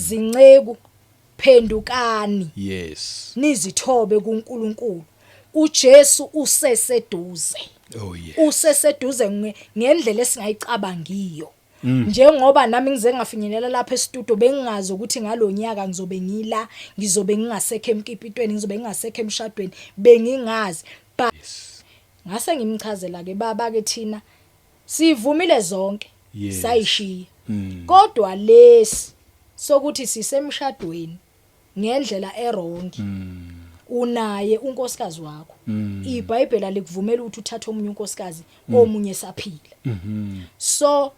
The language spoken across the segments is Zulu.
Zinceku, phendukani. Nizithobe kuNkulunkulu. UJesu useseduze. Oh yes. Useseduze ngendlela esingayicabangiyo. Njengoba nami ngize ngafinyelela lapha e-studio, bengingazi ukuthi ngalonyaka ngizobe ngila, ngizobe ngingasekho emkipitweni, ngizobe ngingasekho emshadweni, bengingazi. But ngase ngimchazela ke baba ke, thina sivumile zonke, sayishiya. Kodwa lesi sokuthi sisemshadweni ngendlela e-wrong, unaye unkosikazi wakho, iBhayibheli alikuvumela ukuthi uthathe omunye unkosikazi omunye saphila. So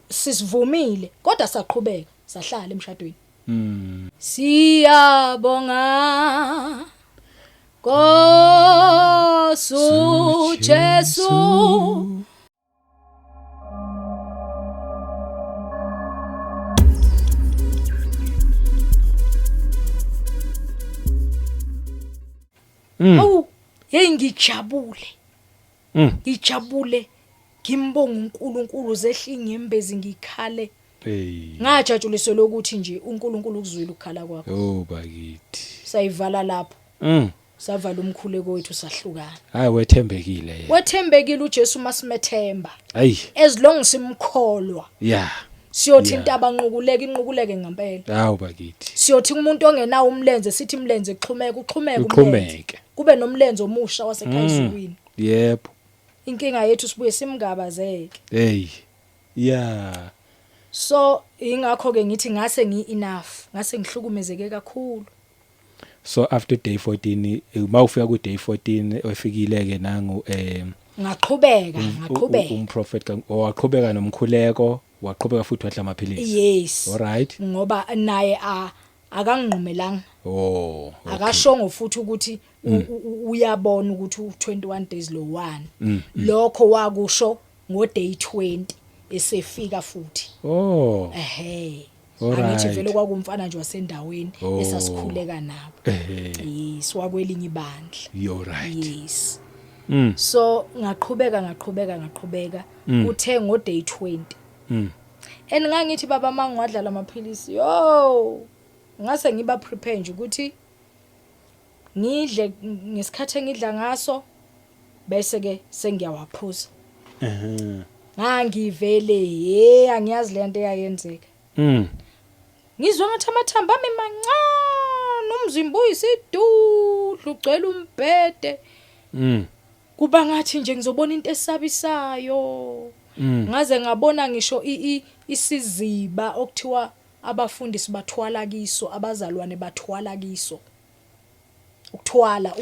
sisivumile, kodwa saqhubeka sahlala emshadweni. Siyabonga Nkosi Jesu. Awu, hey, ngijabule. Ngijabule, ngimbonga uNkulunkulu, zehla inyembezi, ngikhale. Hey. Ngajatshuliselwa ukuthi nje uNkulunkulu ukuzwile ukukhala kwakho. Oh bakithi. Sayivala lapho. Savala umkhuleko wethu, sahlukana. Hayi, wethembekile yena. Wethembekile uJesu masimethemba. Hayi. As long simkholwa. Siyothi intaba nqukuleke, inqukuleke ngempela. Hawu bakithi. Siyothi umuntu ongenawo umlenze, sithi imlenze kuxhumeke, uxhumeke umlenze. Uxhumeke. Kube nomlenze omusha wasekhaya ezulwini. Inkinga yethu sibuye simngabazeke. Hey. Yeah. So ingakho ke ngithi ngase ngi enough, ngase ngihlukumezeke kakhulu. So after day 14, mawufika ku day 14 ofikile ke nangu Ngaqhubeka, ngaqhubeka. Umprophet waqhubeka nomkhuleko, waqhubeka futhi wadla amaphilisi. Yes. All right. Ngoba naye a akanginqumelanga. Oh, okay. Akashongo futhi ukuthi uyabona ukuthi u21 days lo 1. Lokho wakusho ngo day 20 esefika futhi. Oh. Ehhe. Alright. Angithi vele kwakumfana nje wasendaweni esasikhuleka nabo. Yes, wakwelinye ibandla. You're right. Yes. So ngaqhubeka, ngaqhubeka, ngaqhubeka, kuthe ngo day 20. And ngangithi baba mangiwadla lamaphilisi, yo, ngase ngiba prepare nje ukuthi ngidle ngesikhathi engidla ngaso, bese ke sengiyawaphuza. Ngangivele, hey, angiyazi lento eyayenzeka. Ngizwe ngathi amathambo ami mancane, umzimba uyisidudlu, ugcwele umbhede. Kuba ngathi nje ngizobona into esabisayo. Ngaze ngabona ngisho isiziba okuthiwa abafundisi bathwala kiso, abazalwane bathwala kiso. Ukuthwala,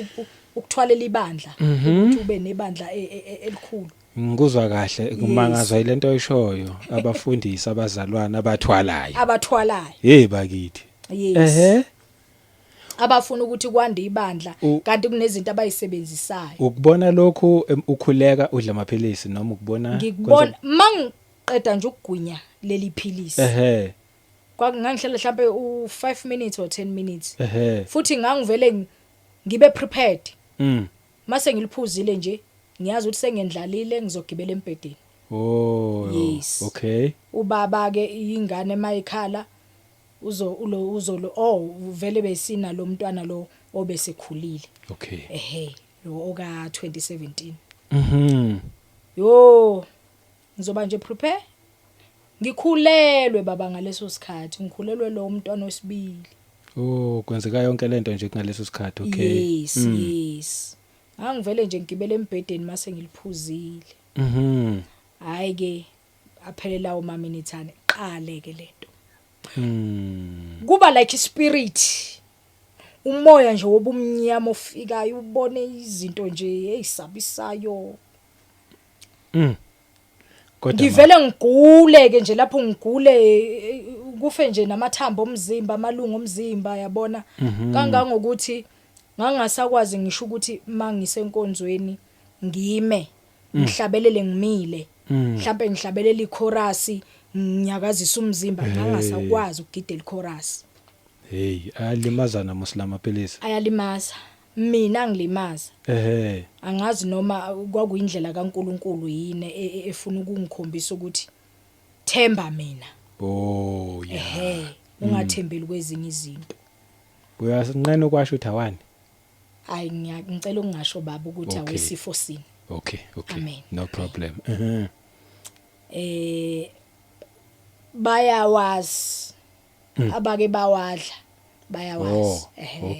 ukuthwalela ibandla, ukuthi ube nebandla elikhulu. Ngikuzwa kahle, kumangazwa ilento oyishoyo, abafundisi, abazalwane abathwalayo. Abathwalayo. Hey bakithi. Yes. Abafuna ukuthi kwande ibandla, kanti kunezinto abayisebenzisayo. Ukubona lokhu ukhuleka udla amaphilisi noma ukubona? Ngikubona mangiqeda nje ukugwinya leli philisi. Kwakungangihlala mhlambe u5 minutes or 10 minutes. Futhi ngangivele ngibe prepared. Mase ngiliphuzile nje, ngiyazi ukuthi sengendlalile, ngizogibela embhedeni. Oh. Yes. Okay. Ubaba ke, ingane mayikhala, uzo ulo uzo oh, vele besina lo mntwana lo obesekhulile. Ehe, lo oka 2017. Yo, ngizoba nje prepare. Ngikhulelwe baba ngaleso sikhathi, ngikhulelwe lo mntwana wesibili. Oh, kwenzeka yonke lento nje ngaleso sikhathi, okay. Yes, yes. Ngangivele nje ngigibele embhedeni mase ngiliphuzile. Hayi ke, aphelela uma minutes ane qale ke lento. Kuba like spirit. Umoya nje wobumnyama ofikayo, ubone izinto nje ezisabisayo. Kodwa Ngivele ngigule ke nje lapho, ngigule kufe nje namathambo omzimba, amalungu omzimba, yabona, kangangokuthi ngangasakwazi ngisho ukuthi mangisenkonzweni ngime ngihlabelele ngimile, mhlambe ngihlabelela ichorus, nginyakazisa umzimba, ngangasakwazi ukugidela ichorus. Hey, ayalimazana musilama philisi. Ayalimaza, mina ngilimaza. Angazi noma kwakuyindlela kaNkuluNkulu yini efuna ukungikhombisa ukuthi themba mina. Oh yeah. Ehhe. Ungathembeli kwezinye izinto. Uyasinqena ukwasho ukuthi awani? Hayi, ngicela ukungasho, baba, ukuthi awesifo sini. Okay. Amen. No problem. Bayawazi abake bawadla, bayawazi. Oh,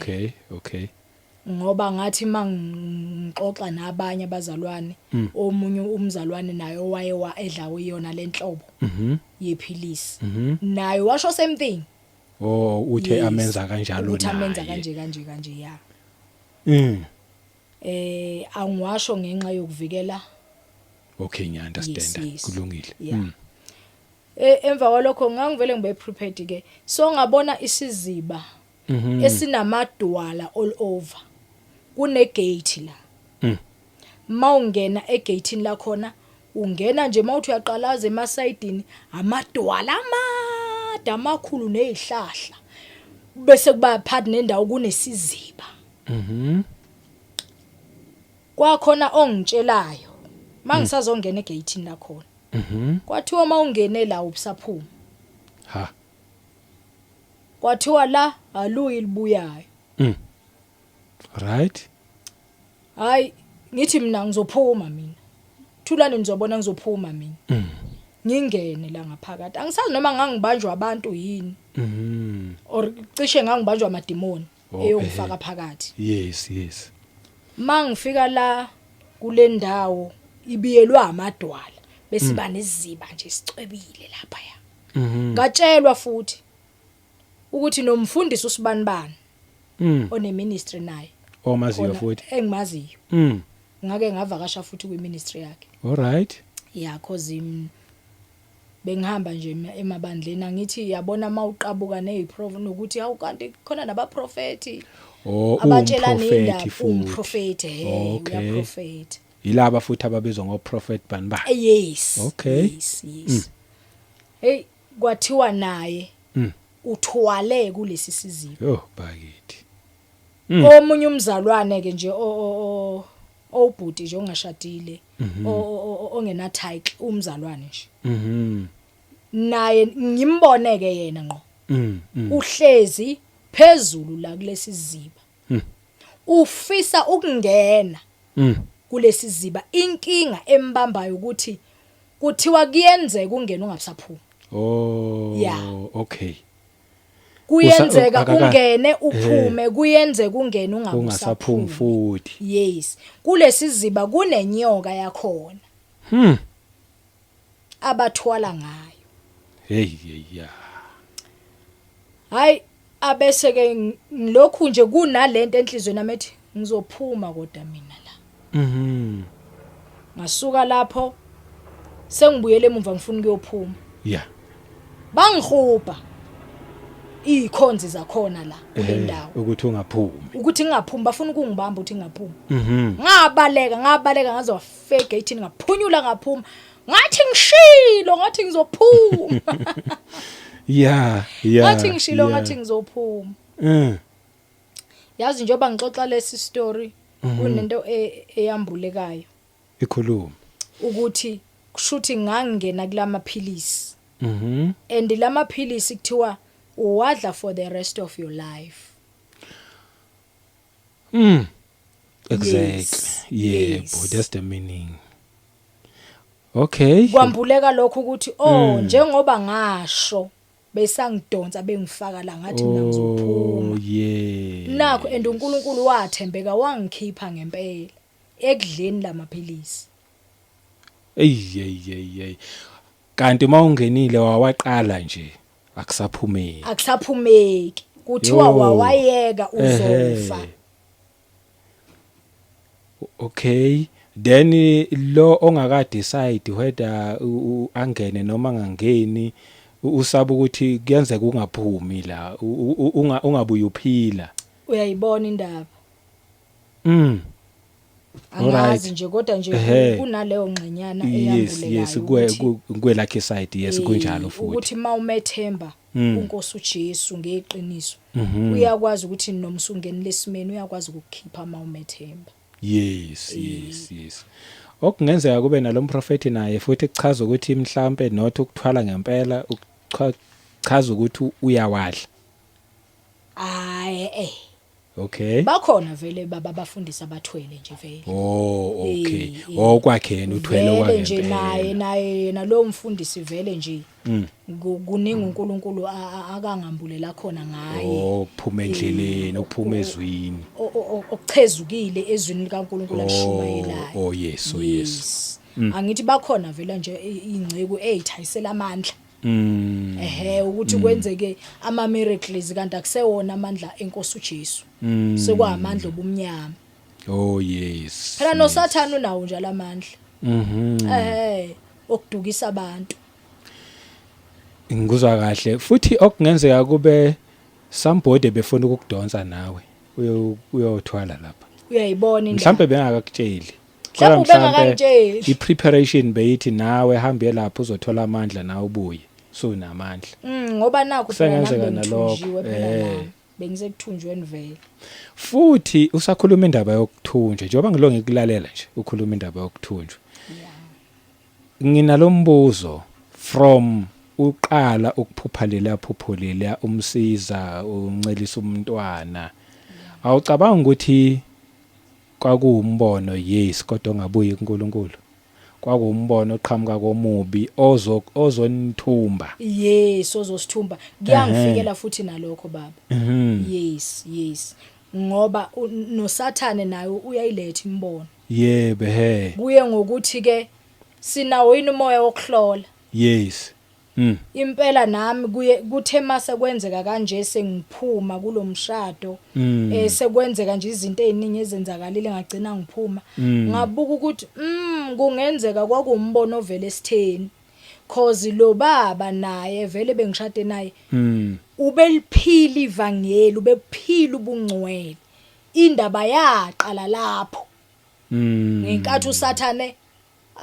okay. Ngoba ngathi mangixoxa nabanye abazalwane, omunye umzalwane naye owaye wa edla yona lenhlobo yephilisi, naye washo same thing. Oh, uthe amenza kanjalo ukuthi amenza naye. kanje kanje kanje, ya. Angiwasho ngenxa yokuvikela. Okay, ngiya understand. Yes. Kulungile. Yeah. Emva kwalokho ngangivele ngibe prepared ke, so ngabona isiziba esinamadwala all over, kune gate la. Mawungena egateini lakhona, ungena nje, mawuthi uyaqalaza emasayidini, amadwala amade amakhulu nezihlahla, bese kuba phakathi nendawo kunesiziba. Kwakhona ongitshelayo mangisazongena egateini lakhona, kwathiwa mawungene la ubusaphuma. Ha. Kwathiwa la aluyi libuyayo. Right. Hayi, ngithi mina ngizophuma mina, thulani, nizobona, ngizophuma mina. Ngingene la ngaphakathi, angisazi noma ngangibanjwa abantu yini or cishe ngangibanjwa amadimoni eyongifaka phakathi. Yes. Mangifika la kule ndawo ibiyelwa amadwala, bese ba neziba nje sicwebile lapha ya. Ngatshelwa futhi ukuthi nomfundisi usibanibani one ministry naye Omaziyo khona futhi. Engimaziyo. Ngake ngavakasha futhi kwi-ministry yakhe. All right. Yeah, cause bengihamba nje emabandleni, angithi yabona mawuqabuka neziprof nokuthi awu, kanti khona nabaprofeti Oh, abatshela umprofeti nendaba. futhi. Umprofeti, he. Uyaprofeti. Yilaba futhi ababizwa ngoprophet bani ba. Yes. Yes, hey, kwathiwa naye uthwale kulesi siziba. Yo bakithi. Omunye umzalwane ke nje owubhuti nje ongashadile, ongena title, umzalwane nje, naye ngimbone ke yena ngqo, uhlezi phezulu la kulesi siziba, ufisa ukungena kulesi siziba. Inkinga embambayo ukuthi kuthiwa kuyenzeka ungena ungasaphuma. Oh, okay. Kuyenzeka ungene uphume, kuyenzeka ungene Ungasaphumi ungasaphumi futhi. Yes, kulesiziba kunenyoka yakhona abathwala ngayo. Hey hey, yeah. Hayi, abese ke ngilokhu nje kunalento enhlizweni yami ethi ngizophuma kodwa mina la. Ngasuka lapho, sengibuyele emuva, ngifuna ukuyophuma. Bangihuba izikhonzi zakhona la kule ndawo Ukuthi ungaphumi. Ukuthi ngingaphumi, bafuna ukungibamba ukuthi ngingaphumi. Ngabaleka, ngabaleka, ngaze wafika egate, ngaphunyula, ngaphuma. Ngathi ngishilo, ngathi ngizophuma. Ngathi ngishilo, ngathi ngizophuma. Yazi, njengoba ngixoxa lesi story, kunento eyambulekayo Ikhuluma. Ukuthi kushuthi ngangena kulamaphilisi, and lamaphilisi kuthiwa uwadla for the rest of your life. Exactly. Yebo, that's the meaning. Okay. Kwambuleka lokho ukuthi, oh, njengoba ngasho besangidonsa bengifaka la, ngathi mina ngizophuma. Nakho, and uNkulunkulu wathembeka, wangikhipha ngempela ekudleni lamaphilisi. Ey hey hey hey. Kanti mawungenile wawaqala nje akusaphumeli. Akusaphumeki, kuthiwa Yo. wawayeka uzofa. Okay. Then lo ongaka decide whether angene noma angangeni, usaba ukuthi kuyenzeka ungaphumi la, ungabuye uphila. Uyayibona indaba? Angazi nje, kodwa nje kunaleyo ngxenyana eyambulekayo ukuthi Kwelakhe side, yes, kunjalo futhi. Ukuthi mawumethemba uNkosi uJesu ngeqiniso, uyakwazi ukuthi noma usungenile esimeni, uyakwazi ukukukhipha mawumethemba. Yes, okungenzeka kube nalomprofeti naye futhi kuchaza ukuthi mhlambe not ukuthwala ngempela, ukucha Chaza ukuthi uyawadla. Hayi eh. Okay. Bakhona vele baba abafundisi abathwele nje vele. Oh okay. Oh kwakhe yena uthwele Vele kwakhe. nje naye naye yena lo mfundisi vele nje. Kuningi uNkulunkulu akangambulela khona ngaye. Oh kuphuma endleleni, ukuphuma ezwini. Okuchezukile ezwini likaNkulunkulu alishumayelayo. Oh yes, oh yes. Angithi bakhona vele nje ingceku ezithayisela amandla. Ehhe ukuthi kwenzeke ama miracles kanti akusewona amandla enkosi uJesu. Sekwamandla obumnyama. Oh yes. Phela noSathane unawo nje lamandla. Eh okudukisa abantu. Ngikuzwa kahle futhi okungenzeka kube somebody befuna ukukudonsa nawe uyothwala lapha. Uyayibona indaba. Mhlambe bengakakutsheli. Mhlawumbe ubengakangitsheli. I-preparation beyithi nawe hambe lapho uzothola amandla nawe ubuye. So unamandla. Ngoba nakho phela nami Kusengenzeka nalokho, bengithunjiwe phela eh. nami. Bengisekuthunjweni vele. Futhi usakhuluma indaba yokuthunjwa njengoba ngilo ngikulalela nje ukhuluma indaba yokuthunjwa. Nginalombuzo from uqala ukuphupha lela phupho lela umsiza uncelisa umntwana. Awucabanga ukuthi kwakuwumbono yes kodwa ongabuyi kuNkulunkulu. Kwakuwumbono oqhamuka komubi ozo ozonithumba. Yes ozosithumba. Kuyangifikela futhi nalokho baba. Yes yes. Ngoba noSathane naye uyayiletha imbono. Yebo he. Kuye ngokuthi ke sinawo yini umoya wokuhlola. Yes. Impela nami kuye kuthe mase kwenzeka kanje sengiphuma kulomshado sekwenzeka nje izinto eziningi ezenzakalile ngagcina ngiphuma ngabuka ukuthi kungenzeka kwakuwumbono ovele esitheni cause lo baba naye vele bengishade naye ubeliphila ivangeli ubephila ubungcwele indaba yaqala lapho ngenkathi uSathane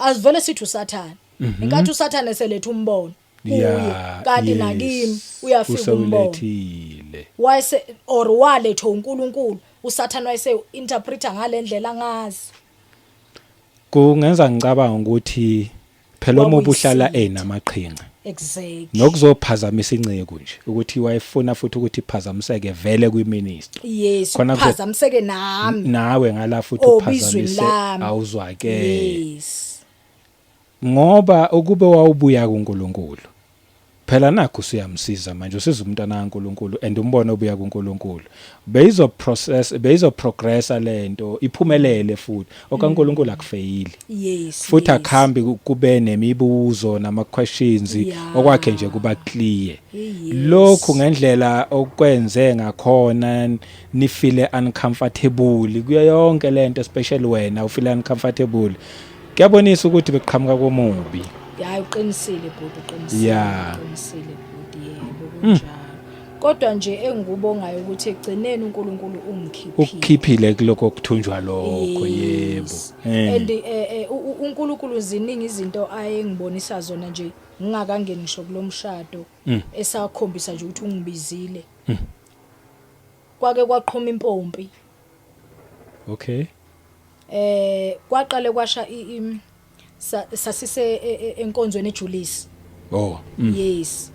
azivele sithi uSathane inkathi uSathane seletha umbono kuye kanti nakimi uyafika umbono usewulethile. Wayese or waletha uNkulunkulu uSathane wayese interpreter ngalendlela angazi. Kungenza ngicabanga ukuthi phela umubi uhlala Kwakuyisitha. enamaqhinga. Exactly. Nokuzophazamisa inceku nje ukuthi wayefuna futhi ukuthi iphazamiseke vele kwiministry. Yes, Khona uphazamiseke nami. Nawe ngala futhi Obizweni uphazamise lami. awuzwake. Yes. Ngoba ukube wawubuya kuNkulunkulu. Phela nakho usuyamsiza manje usiza umntwana kaNkulunkulu and umbono obuya kuNkulunkulu. Beyizo process beyizo progressa lento iphumelele futhi okaNkulunkulu akufeyili. Yes. Futhi yes. akhambi kube nemibuzo nama questions okwakhe nje kuba clear. Yes. Lokhu ngendlela okwenze ngakhona nifile uncomfortable kuyo yonke lento especially wena ufile uncomfortable. Kuyabonisa ukuthi beqhamuka komubi. Hayi uqinisile bhuti uqinisile. Uqinisile bhuti yebo kunjalo. Kodwa nje engikubongayo ukuthi egcineni uNkulunkulu ungikhiphile. Ukukhiphile kuloko kuthunjwa lokho yebo. And uNkulunkulu ziningi izinto ayengibonisa zona nje ngingakangeni ngisho kulomshado esakhombisa nje ukuthi ungibizile. Kwake kwaqhuma impompi. Okay. Kwaqale kwasha sasise enkonzweni eJulius. Oh. Yes.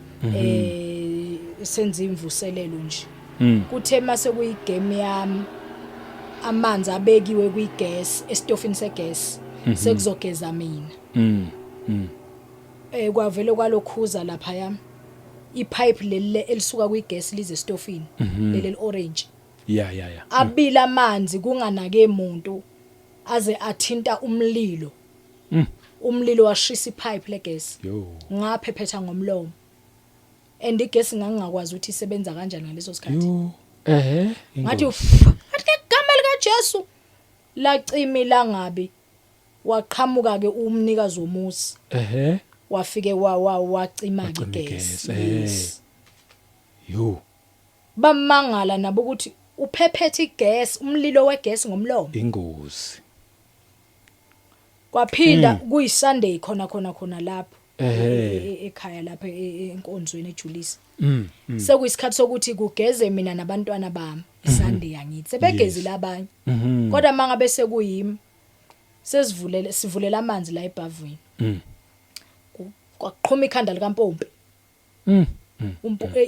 Senza imvuselelo nje. Kuthe mase kuyigame yami amanzi abekiwe kwigas esitofini segas sekuzogeza mina. Kwavele kwalokhuza lapha yami. Ipipe leli elisuka kwigas lize esitofini leli orange. Yeah yeah yeah. Abila amanzi kunganake umuntu aze athinta umlilo. Umlilo washisa ipipe legas. Yo. Ngaphephetha ngomlomo. And igesi ngangingakwazi ukuthi isebenza kanjani ngaleso sikhathi. Yo. Ngathi ngathi igama lika Jesu lacimi langabi. Waqhamuka ke umnikazi womuzi. Wafike wacima Wacima igesi. igesi, Yes. Yo. Bamangala nabo ukuthi uphephethe igesi, umlilo wegesi ngomlomo. Ingozi. Kwaphinda kuyi Sunday khona khona khona lapho. Ekhaya lapha enkonzweni eJulius. Sekuyisikhathi sokuthi kugeze mina nabantwana bami Sunday angithi sebegezile abanye. Kodwa mangabe sekuyimi sesivulele sivulela amanzi la ebhavini. Kwaqhuma ikhanda likaMpompi.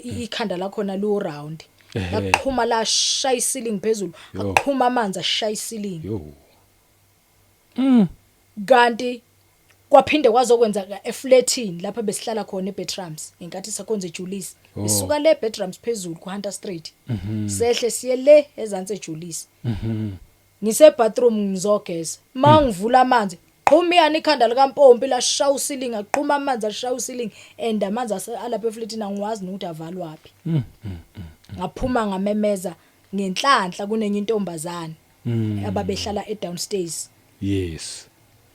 Ikhanda lakhona lu round. Ehhe. Laqhuma, lashaya i-ceiling phezulu. Yo. Aqhuma amanzi, ashaya i-ceiling. Yo. Kanti kwaphinde kwazokwenzeka eflatini lapho besihlala khona eBertrams ngenkathi sakhonza eJulius. Isuka le Bertrams phezulu ku Hunter Street, sehle siye le ezantsi eJulius. Ngise bathroom ngizogeza, mangivula amanzi, qhumiyana ikhanda likampompi, lashaya u-ceiling, aqhuma amanzi, ashaya u-ceiling, and amanzi alapha eflatini angiwazi nokuthi avalwapi. Ngaphuma ngamemeza. Ngenhlanhla kunenye intombazana ababehlala e-downstairs.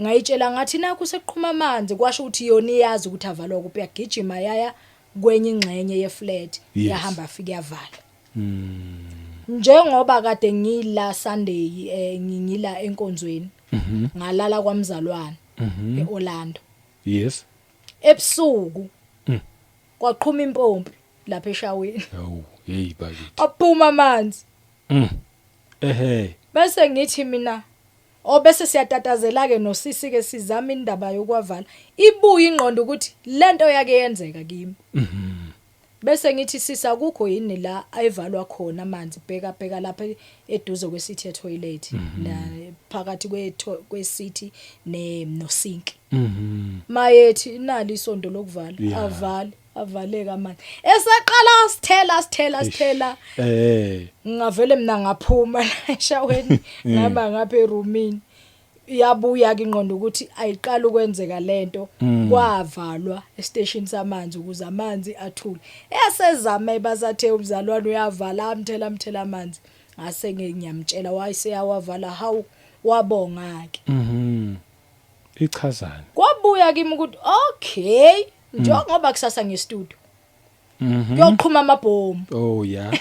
Ngayitshela ngathi nakho seqhuma amanzi, kwasho ukuthi yona iyazi ukuthi avalwa kuphi. Yagijima yaya kwenye ingxenye ye-flat. Yahamba, afika, yavala. Njengoba kade ngila Sunday, ngila enkonzweni, ngalala kwamzalwane eOrlando. Ebusuku kwaqhuma impompi lapha eshaweni. Oh, hey bakithi. Aphuma amanzi. Ehhe. Bese ngithi mina, o bese siyatatazela ke nosisi ke, sizama indaba yokwavala. Ibuya ingqondo ukuthi lento yake yenzeka kimi. Bese ngithi, sisa, kukho yini la ayivalwa khona amanzi? Bheka, bheka lapha eduze kwe-city toilet, na phakathi kwe-city ne no sink. Mayethi nali isondo lokuvala. Avale, avaleka amanzi, esaqala sithela, sithela, sithela. Ngavele mina ngaphuma eshaweni, ngihamba ngapha erumini. Iyabuya ke ingqondo ukuthi ayiqala ukwenzeka lento. Kwavalwa e-station samanzi ukuze amanzi athule. Esezama basathe umzalwane uyavala, amthela, amthela amanzi. Ngase ngiyamtshela, wayeseyawavala. Hawu, wabonga ke. Ichazana. Kwabuya kimi ukuthi okay, njengoba kusasa nge-studio kuyoqhuma amabhomu. Oh yeah.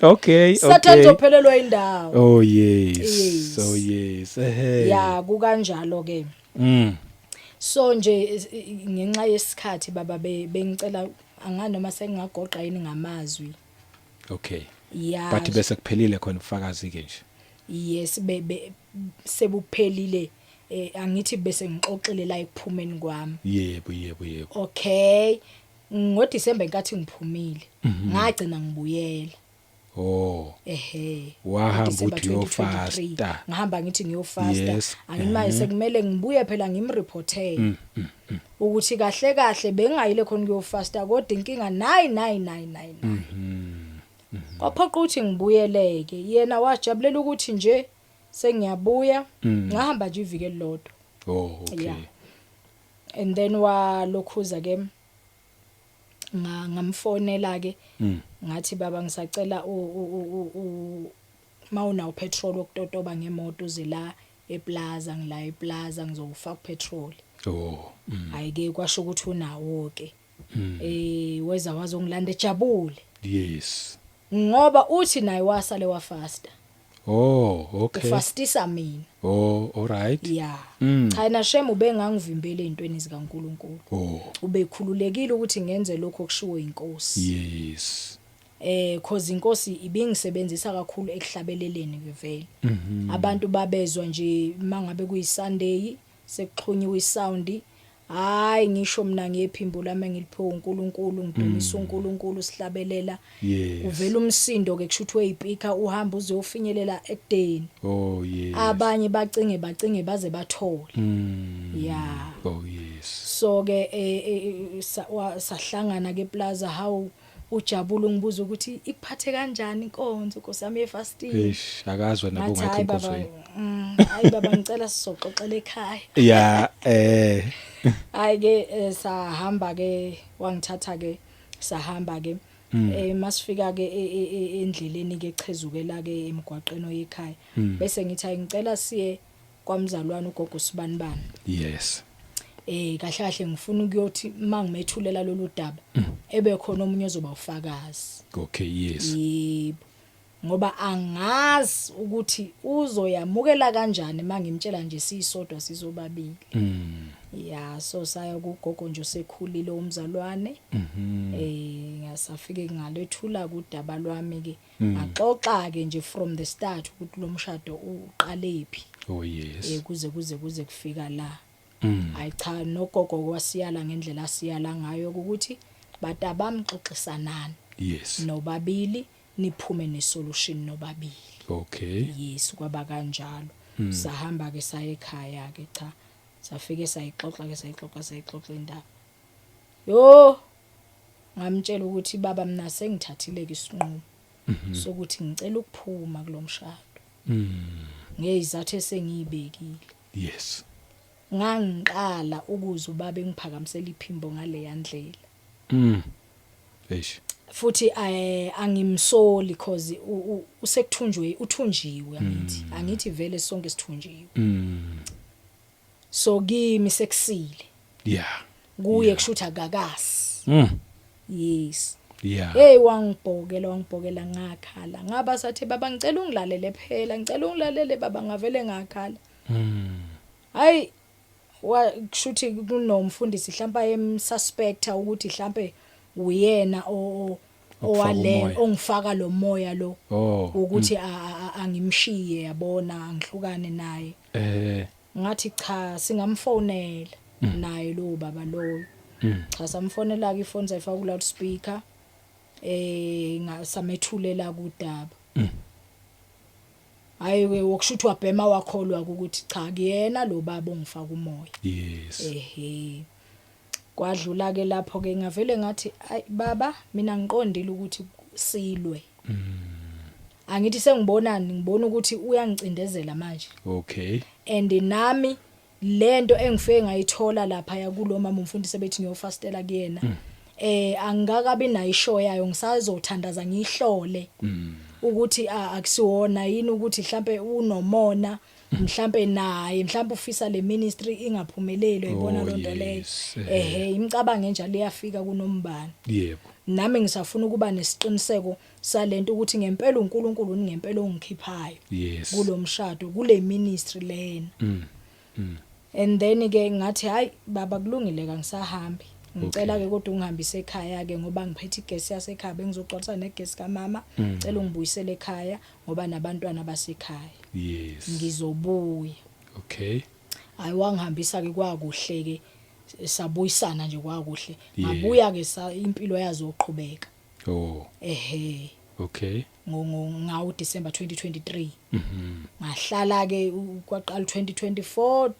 Okay, Sathane okay. uzophelelwa indawo. Oh yes. Yes. Oh yes. Ehhe. Ya, kukanjalo ke. So nje ngenxa yesikhathi baba, bengicela anganoma sengingagoqa yini ngamazwi. Okay. Ya. But bese kuphelile khona ubufakazi ke nje. Yes, be sebuphelile. Angithi bese ngixoxile la ekuphumeni kwami. Yebo, yebo, yebo. Okay, ngoDisemba inkathi ngiphumile, ngagcina ngibuyela. Oh. Ehe. Wahamba ngoDisemba uthi 2023. uyofasta. Ngihamba ngithi ngiyofasta. Angimanje sekumele ngibuye phela, ngimreportele ukuthi kahle kahle bengayile khona kuyofasta, kodwa inkinga 9999. Kwaphoqa ukuthi ngibuyeleke. Yena wajabulela ukuthi nje sengiyabuya. Ngahamba nje iviki elilodwa. Oh, okay. Yeah. And then walokhuza ke, ngamfonela ke. Ngathi, baba, ngisacela mawunawo petrol wokutotoba ngemoto uze la eplaza, ngila eplaza, ngizowufaka petrol. Oh. Ayike, kwasho ukuthi unawo ke. Weza wazongilanda ejabule. Ngoba uthi naye wasale wafasta. Oh, okay. Ufastisa mina. Oh, all right. Ya. Cha na shem, ubengangivimbele ezintweni zikaNkuluNkulu. Ubekhululekile ukuthi ngenze lokho okushiwo inkosi. Cause inkosi ibingisebenzisa kakhulu ekuhlabeleleni ke vele. Abantu babezwa nje mangabe kuyi Sunday sekuxhunyiwe i-sound, hayi, ngisho mina ngephimbo lami engiliphiwe uNkulunkulu, ngidumisa uNkulunkulu, sihlabelela. Uvela umsindo ke, kushuthi weyipika uhamba uze uyofinyelela ekudeni. Oh yes. Abanye bacinge, bacinge baze bathole. Ya. Oh yes. So ke sahlangana ke plaza. Hawu, ujabula, ungibuza ukuthi ikuphathe kanjani inkonzo, Nkosi yami, ye-fasting. Eish, akazwa nabo Ngathi ngakho hayi baba, inkonzweni. Hayi baba, ngicela sizoxoxela ekhaya. Yeah. Hayi ke, sahamba ke, wangithatha ke, sahamba ke. Masifika ke endleleni ke echezukela ke emgwaqeni oyekhaya, bese ngithi ayi, ngicela siye kwamzalwane ugogo Sibanibani. Kahle kahle ngifuna ukuyothi mangimethulela lolu daba, ebe khona omunye ozoba ufakazi. Okay, yes. Yebo, ngoba angazi ukuthi uzoyamukela kanjani mangimtshela nje sisodwa sizobabili. Ya, so saya kugogo nje osekhulile umzalwane. Ngasafike ngalethula kudaba lwami ke, ngaxoxa ke nje from the start ukuthi lo mshado uqalephi. Oh yes. Kuze kufika la. Hayi cha, nogogo wasiyala ngendlela asiyala ngayo ukuthi Batabami, xoxisanani nobabili, niphume nesolution nobabili. Yes, kwaba kanjalo. Sahamba ke, saya ekhaya ke. Cha, safike sayixoxa ke, sayixoxa, sayixoxa indaba. Yo, ngamtshela ukuthi, "Baba, mina sengithathile ke isinqumo sokuthi ngicela ukuphuma kulomshado ngezizathu esengiyibekile." Ngangiqala ukuze ubaba engiphakamisela iphimbo ngale ndlela. Eish. Futhi angimsoli cause usekuthunjwe, uthunjiwe. Angithi vele sonke sithunjiwe. So kimi sekusile. Kuye kushuthi akakasi. Yes. Hey, wangibhokela, wangibhokela, ngakhala. Ngaba sathi, "Baba, ngicela ungilalele phela, ngicela ungilalele baba." Ngavele ngakhala. Hayi, wa kushuthi kunomfundisi mhlawumbe ayemsuspecta ukuthi mhlambe uyena Okufaka owale umoya. ongifaka lo moya lo ukuthi angimshiye, yabona, angihlukane naye. Ngathi, "Cha, singamfonela naye lo baba loyo." Cha, samfonela ke ifoni, sayifaka ku loudspeaker, ngasamethulela kudaba. Hayi ke, wokushuthi wabhema, wakholwa ukuthi cha, kuyena lo baba ongifaka umoya. Ehe, kwadlula ke lapho ke. Ngavele ngathi, "Ayi baba, mina ngiqondile ukuthi silwe. Angithi sengibonani, ngibona ukuthi uyangicindezela manje and nami lento engifike ngayithola lapha yakulo mama umfundisi bethi ngiyofastela kuyena, angikakabi nayo ishow yayo, ngisazothandaza ngihlole ukuthi akusiwona yini ukuthi mhlambe unomona, mhlambe naye mhlambe ufisa le ministry ingaphumeleli, uyibona lonto leyo." Ehe, imicabango enjalo iyafika kunombani. Nami ngisafuna ukuba nesiqiniseko salento ukuthi ngempela uNkulunkulu ngempela ongikhiphayo kulomshado, kule ministry lena. And then ke ngathi, "Hayi baba, kulungile, kangisahambi. Ngicela ke kodwa ungihambise ekhaya ke, ngoba ngiphethe igesi yasekhaya, bengizogcwalisa negesi kamama. Cela ungibuyisele ekhaya ngoba nabantwana basekhaya. Ngizobuya." Hayi, wangihambisa ke, kwakuhle ke, sabuyisana nje, kwakuhle. Ngabuya ke, sa impilo yazoqhubeka. Ehe. Ngawo December 2023. Ngahlala ke, kwaqala 2024,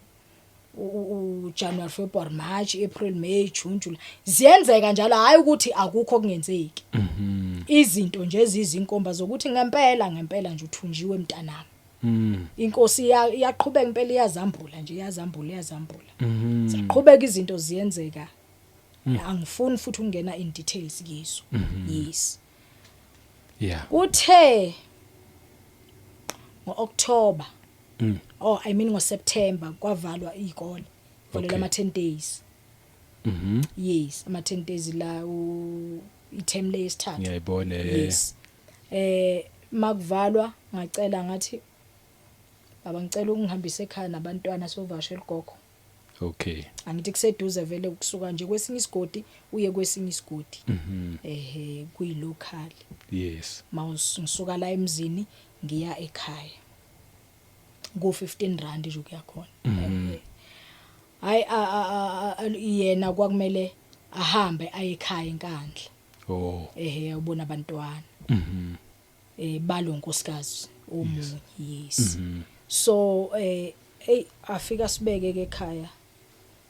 u January, February, March, April, May, June, July. Ziyenzeka njalo, hayi ukuthi akukho kungenzeki. Izinto nje ezizinkomba zokuthi ngempela ngempela nje uthunjiwe mntanami. Inkosi iyaqhubeka impela, iyazambula nje, iyazambula, iyazambula. Zaqhubeka izinto ziyenzeka. Angifuni futhi ukungena in details kizo. Yes. Kuthe ngoOctober, oh, I mean ngoSeptember, kwavalwa izikole, valelwa ama 10 days. Yes, ama 10 days la, i-term leyesithathu. Ngiyayibona. Yes. Makuvalwa ngacela, ngathi, "Baba, ngicela ungihambise ekhaya nabantwana, sovakashela ugogo." Angithi kuseduze vele, ukusuka nje kwesinye isigodi uye kwesinye isigodi. Ehe, kuyilocal. Mawungisuka la emzini ngiya ekhaya ku 15 rand nje ukuya khona. Ehe. Hayi, yena kwakumele ahambe aye ekhaya eNkandla. Ehe, ubona abantwana. Balo nkosikazi omunye, yes. So hey, afika sibeke ke ekhaya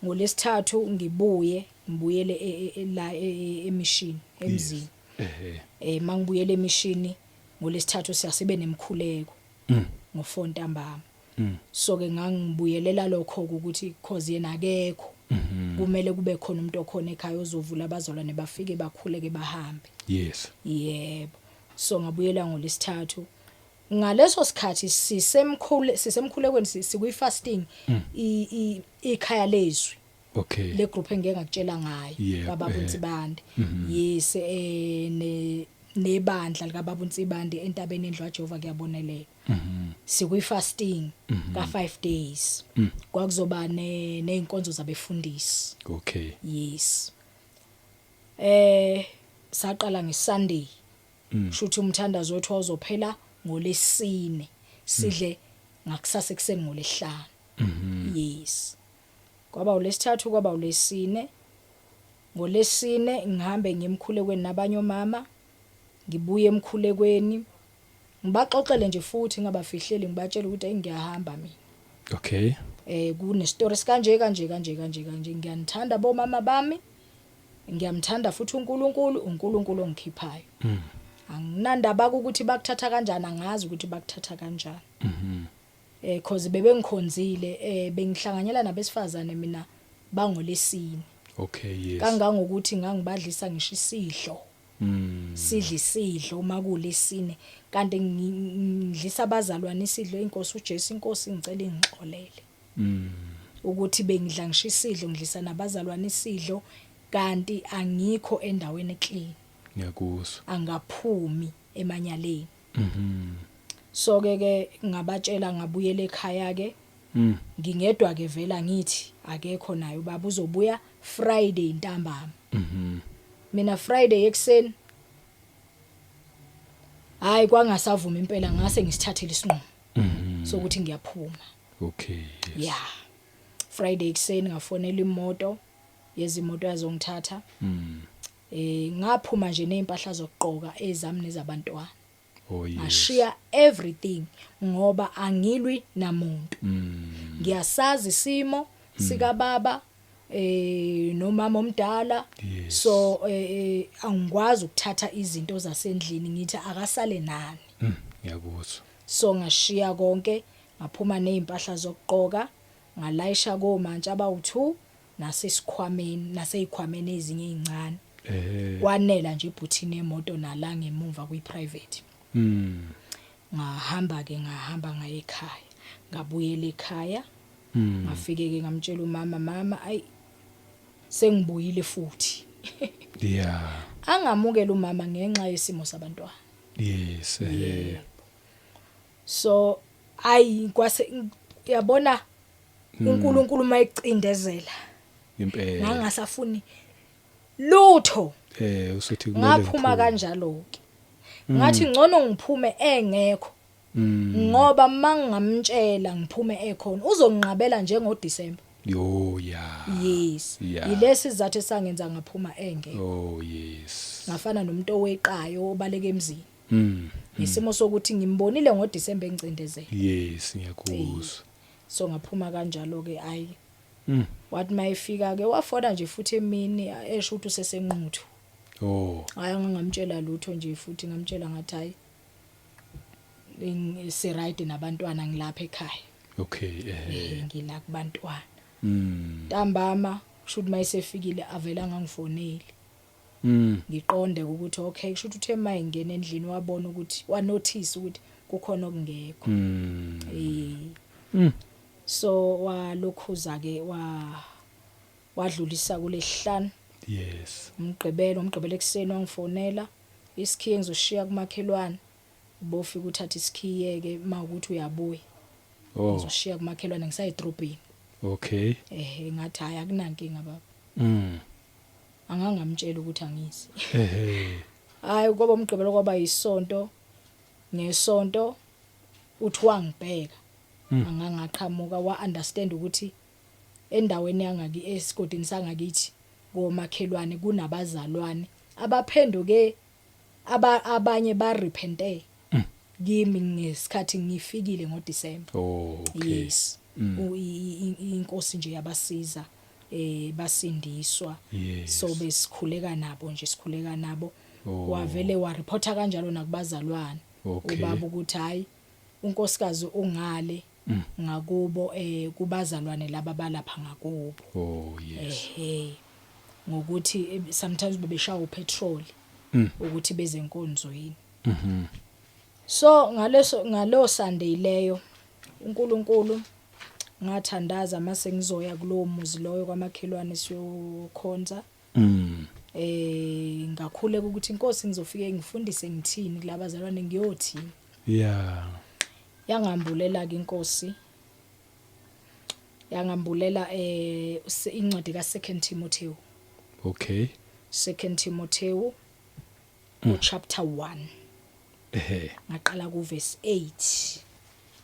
ngolesithathu, ngibuye ngibuyele la emishini emzini. Mangibuyele emishini ngolesithathu, siyasibe nemkhuleko ngo4 ntambama. So ke ngangibuyelela lokho ukuthi cause yena akekho, kumele kube khona umuntu okhona ekhaya ozovula abazalwane bafike bakhuleke bahambe. Yebo, so ngabuyela ngolesithathu. Ngaleso sikhathi sisemkhulekweni, sikwi fasting, ikhaya lezwi le group engeke ngakutshela ngayo, kababa uNsibande. Yes, ne nebandla lika baba uNsibande entabeni endlu kaJehova kuyabonelela. Sikwi fasting ka 5 days. Kwakuzoba nezinkonzo zabefundisi. Yes. Saqala ngeSunday. Shuthi umthandazo wethu wawuzophela ngolesine, sidle ngakusasa ekseni ngolesihlanu. Yes. Kwaba ulesithathu, kwaba ulesine. Ngolesine ngihambe ngimkhulekweni nabanye omama, ngibuye emkhulekweni ngibaxoxele nje futhi ngingabafihleli, ngibatshele ukuthi hey, ngiyahamba mina. Kune story kanje kanje kanje kanje kanje, ngiyanithanda bomama bami, ngiyamthanda futhi uNkulunkulu, uNkulunkulu ongikhiphayo. Anginandaba ukuthi bakuthatha kanjani, angazi ukuthi bakuthatha kanjani. Cause bebengikhonzile, bengihlanganyela nabesifazane mina bangolesine. Kangangokuthi ngangibadlisa ngisho isidlo. Sidla isidlo uma kulesine, kanti ngidlisa abazalwane isidlo. Inkosi uJesu, inkosi ngicela ingixolele. Ukuthi bengidla ngisho isidlo, ngidlisa nabazalwane isidlo, kanti angikho endaweni eclean. Ngiyakuzwa. Angaphumi emanyaleni. So ke ngabatshela, ngabuyela ekhaya ke. Ngingedwa ke vela, ngithi akekho naye ubaba, uzobuya Friday ntambama. Mina Friday ekseni hayi kwangasavuma impela, ngase ngisithathile isinqumo sokuthi ngiyaphuma. Yeah, Friday ekseni ngafonela imoto, yezimoto yazongithatha. Ngaphuma nje nezimpahla zokugqoka ezami nezabantwana. Ngashiya everything ngoba angilwi namuntu. Ngiyasazi isimo sika baba nomama omdala. So angikwazi ukuthatha izinto zasendlini ngithi akasale nani. Ngiyakuzwa. So ngashiya konke, ngaphuma nezimpahla zokugqoka, ngalayisha komantsha abawu2 nasesikhwameni, naseyikhwameni ezinye ezincane. Kwanela nje ibhuthini yemoto nala ngemuva kwi private. Ngahamba ke, ngahamba ngaye ekhaya, ngabuyela ekhaya. Ngafike ke ngamtshela umama, mama ayi sengibuyile futhi. Angamukela umama ngenxa yesimo sabantwana. So ayi kwase yabona uNkulunkulu mayicindezela. Impela. Ngangasafuni lutho. Usuthi kumele ngaphuma ngiphume. Kanjalo ke ngathi ngcono ngiphume engekho. Ngoba mangingamtshela ngiphume ekhona, uzonginqabela njengo December. Yo, yeah. Yes. Yilesi sizathu esangenza ngaphuma engekho. Oh yes. Ngafana nomuntu oweqayo obaleka emzini. Isimo sokuthi ngimbonile ngo December engicindezela. Yes, ngiyakuzwa. So ngaphuma kanjalo ke ayi. Wathi mayifika ke wafona nje futhi emini esho ukuthi usesenquthu. Hayi, ngangamtshela lutho nje futhi, ngamtshela ngathi hayi si right nabantwana, ngilapha ekhaya. Ngila kubantwana. Ntambama kushuthi mayisefikile avela ngangifoneli. Ngiqonde ukuthi okay, kushuthi uthe mayingena endlini wabona ukuthi wa notice ukuthi kukhona okungekho. So walokhuza ke wadlulisa kulesihlanu. Umgqibelo ekseni wangifonela, isikhiye ngizoshiya kumakhelwane. Bofika uthatha isikhiye ke mawukuthi uyabuya. Ngizoshiya kumakhelwane ngisayidrobheni. Ngathi hayi akunankinga baba. Angangamtshela ukuthi angisi. Hayi kwaba umgqibelo, kwaba isonto, ngesonto uthi wangibheka. Angangaqhamuka wa understand ukuthi endaweni yangaki esigodini sangakithi komakhelwane kunabazalwane abaphenduke, abanye ba repente kimi ngesikhathi ngifikile ngoDecember. Yes. Inkosi nje yabasiza, basindiswa. So besikhuleka nabo nje, sikhuleka nabo. Wavele wa reporta kanjalo nakubazalwane. Ubaba ukuthi hayi unkosikazi ungale ngakubo kubazalwane laba balapha ngakubo. Ngokuthi sometimes bebeshaya upetrol ukuthi beze enkonzweni. So ngalo Sunday leyo uNkulunkulu ngathandaza mase ngizoya kulowo muzi loyo kwamakhelwane siyokhonza. Ngakhuleka ukuthi inkosi ngizofike ngifundise ngithini kulabazalwane, ngiyothini. Yangambulela ke inkosi. Yangambulela incwadi ka 2 Timothy. 2 Timothy chapter 1. Ngaqala ku verse 8.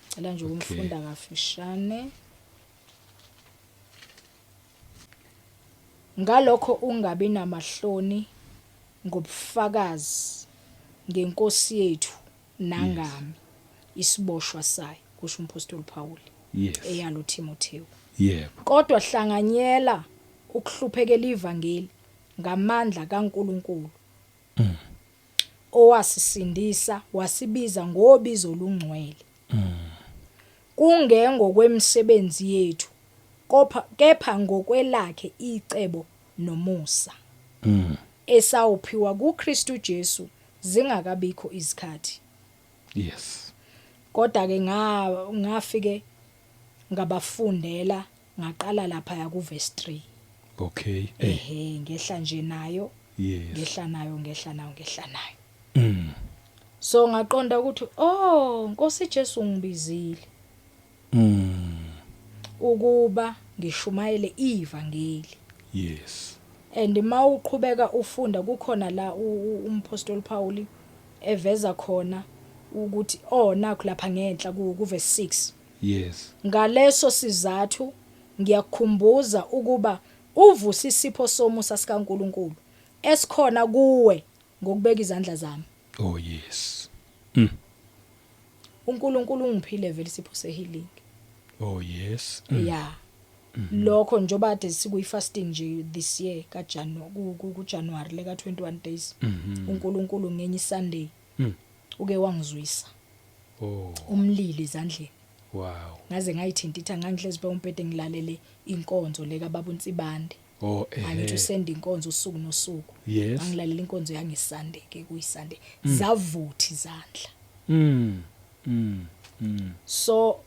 Cela nje ukumfunda kafishane. Ngalokho ungabi namahloni ngobufakazi ngenkosi yethu nangami isiboshwa sayo, kusho umpostoli Paul eyalo Timotheo. Kodwa hlanganyela ukuhluphekela ivangeli ngamandla kaNkuluNkulu owasisindisa wasibiza ngobizo olungcwele, kungengokwemisebenzi yethu kepha ngokwelakhe icebo nomusa esawuphiwa kuKristu Jesu zingakabikho izikhathi. Kodwa ke ngafike ngabafundela, ngaqala lapha ku verse 3. Ehe, ngehla nje nayo, ngehla nayo, ngehla nayo, ngehla nayo. So ngaqonda ukuthi, oh, Nkosi Jesu ungibizile ukuba ngishumayele ivangeli. And mawuqhubeka ufunda, kukhona la umpostoli Paul eveza khona ukuthi, oh, nakho lapha ngenhla ku verse 6. Ngaleso sizathu ngiyakukhumbuza ukuba uvuse isipho somusa sikaNkuluNkulu esikhona kuwe ngokubeka izandla zami. Oh yes. uNkulunkulu ungiphile vele isipho sehealing. Oh yes. Yeah. Lokho njoba kade sikuyi fasting nje this year kaJanuary, ku January le ka 21 days. uNkulunkulu ngenye Sunday uke wangizwisa umlilo ezandleni. Ngaze ngayithintitha, ngangihlezi phe umbhede ngilalele inkonzo le kaBaba uNsibande. Angithi usenda inkonzo usuku nosuku. Ngangilalela inkonzo yangeSunday ke, kuyiSunday. Zavuthi izandla. So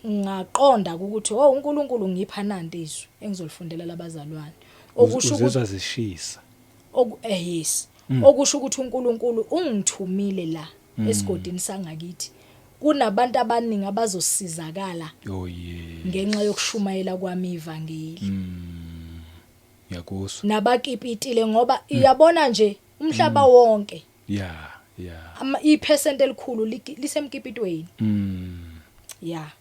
ngaqonda ukuthi, oh, uNkulunkulu ngipha nanti izwi engizolifundela labazalwane. Okusho ukuthi Uzizwa zishisa. Yes. Okusho ukuthi uNkulunkulu ungithumile la esigodini sangakithi. Kunabantu abaningi abazosizakala Oh yes. ngenxa yokushumayela kwami ivangeli. Ngiyakuzwa. Nabakipitile, ngoba iyabona nje umhlaba wonke, ama ipercent elikhulu lisemkipitweni. Yeah.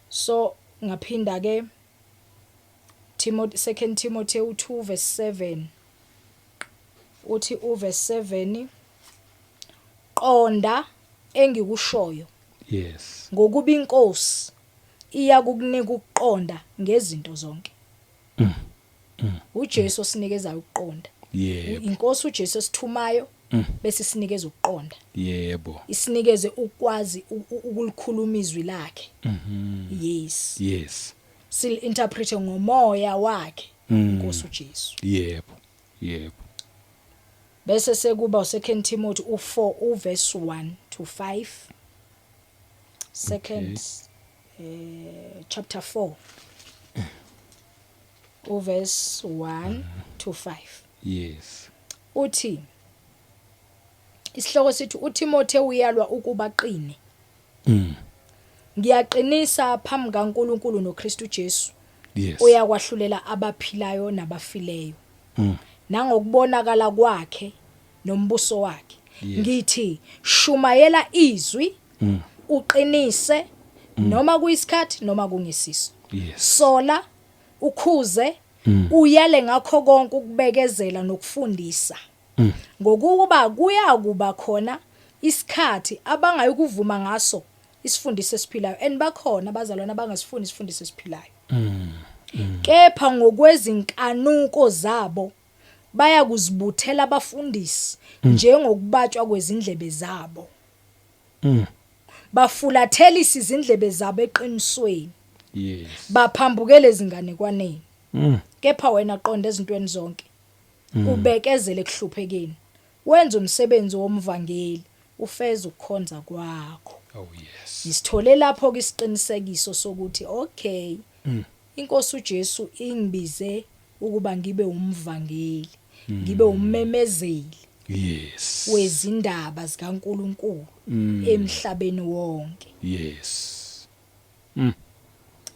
So ngaphinda ke Timothy, 2 Timothy 2 verse 7, uthi u verse 7, qonda engikushoyo, ngokuba inkosi iyakukunika ukuqonda ngezinto zonke. uJesu osinikeza ukuqonda. Inkosi uJesu esithumayo bese sinikeza ukuqonda, isinikeze ukwazi ukulikhuluma izwi lakhe. Yes. Sil interpret ngomoya wakhe inkosi uJesu. Yebo. Yebo. Bese sekuba u2 Timothy u4 uverse 1 to 5, second chapter 4 uverse 1 to 5. Uthi isihloko sithi uTimothy uyalwa ukuba qine. Ngiyaqinisa phambi kaNkuluNkulu noKristu Jesu oyakwahlulela abaphilayo nabafileyo, nangokubonakala kwakhe nombuso wakhe, ngithi shumayela izwi, uqinise, noma kuyisikhathi noma kungesiso. Sola, ukhuze, uyale ngakho konke ukubekezela nokufundisa, ngokuba kuyakuba khona isikhathi abangayikuvuma ngaso isifundiso esiphilayo, and bakhona abazalwana abangasifuni isifundiso esiphilayo, kepha ngokwezinkanuko zabo bayakuzibuthela abafundisi njengokubatshwa kwezindlebe zabo, bafulathelisa izindlebe zabo eqinisweni, baphambukele ezinganekwaneni. Kepha wena qonda ezintweni zonke, ubekezele ekuhluphekeni, wenze umsebenzi womvangeli, ufeze ukukhonza kwakho. Oh yes. Ngisithole lapho ke isiqinisekiso sokuthi, okay, inkosi uJesu ingibize ukuba ngibe umvangeli, ngibe ummemezeli wezindaba zikaNkuluNkulu emhlabeni wonke.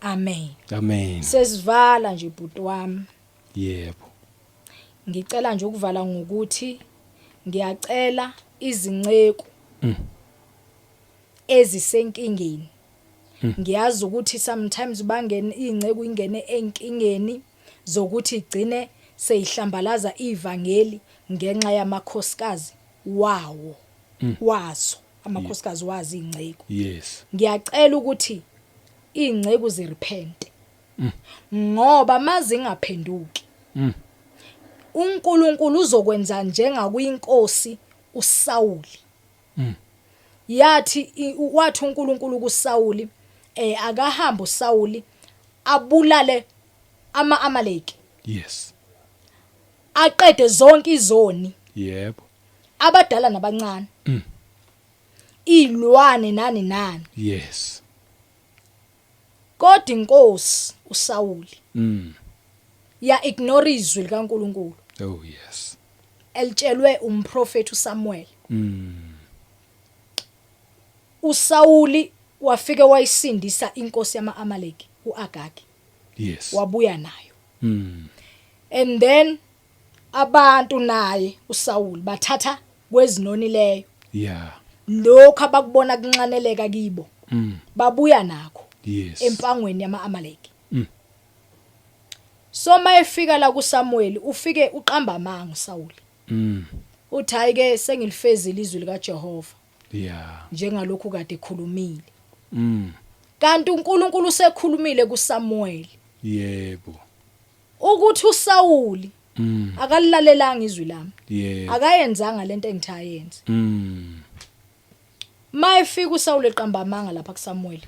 Amen. Amen. Sesivala nje, bhuti wami. Ngicela nje ukuvala ngokuthi ngiyacela izinceku ezisenkingeni. Ngiyazi ukuthi sometimes bangena ingceku ingene enkingeni zokuthi igcine Seyihlambalaza ivangeli ngenxa yamakhosikazi wawo, wazo amakhosikazi wazi ingceku. Ngiyacela ukuthi ingceku zirepente, ngoba mazingaphenduki, uNkulunkulu uzokwenza njengakwinkosi uSawuli. Yathi wathi uNkulunkulu kuSawuli, akahamba uSawuli abulale ama-Amaleki, aqede zonke izoni, abadala nabancane, ilwane nani nani. Kodwa inkosi uSawuli ya ignore izwi likaNkulunkulu Oh yes. elitshelwe umprofeti uSamuel. uSawuli wafike wayisindisa inkosi yama-Amaleki uAgagi, wabuya nayo. And then abantu naye uSawuli bathatha kwezinonileyo, lokho abakubona kunxaneleka kibo, babuya nakho empangweni yama-Amaleki. So mayefika la kuSamuel, ufike uqamba amanga uSawuli. Uthi, hayi ke, sengilifezile izwi likaJehova njengalokhu kade ekhulumile. Kanti uNkulunkulu usekhulumile kuSamuel ukuthi uSawuli akalilalelanga izwi lami, akayenzanga lento engithe ayenze. Mayefika uSawuli eqamba amanga lapha kuSamuel,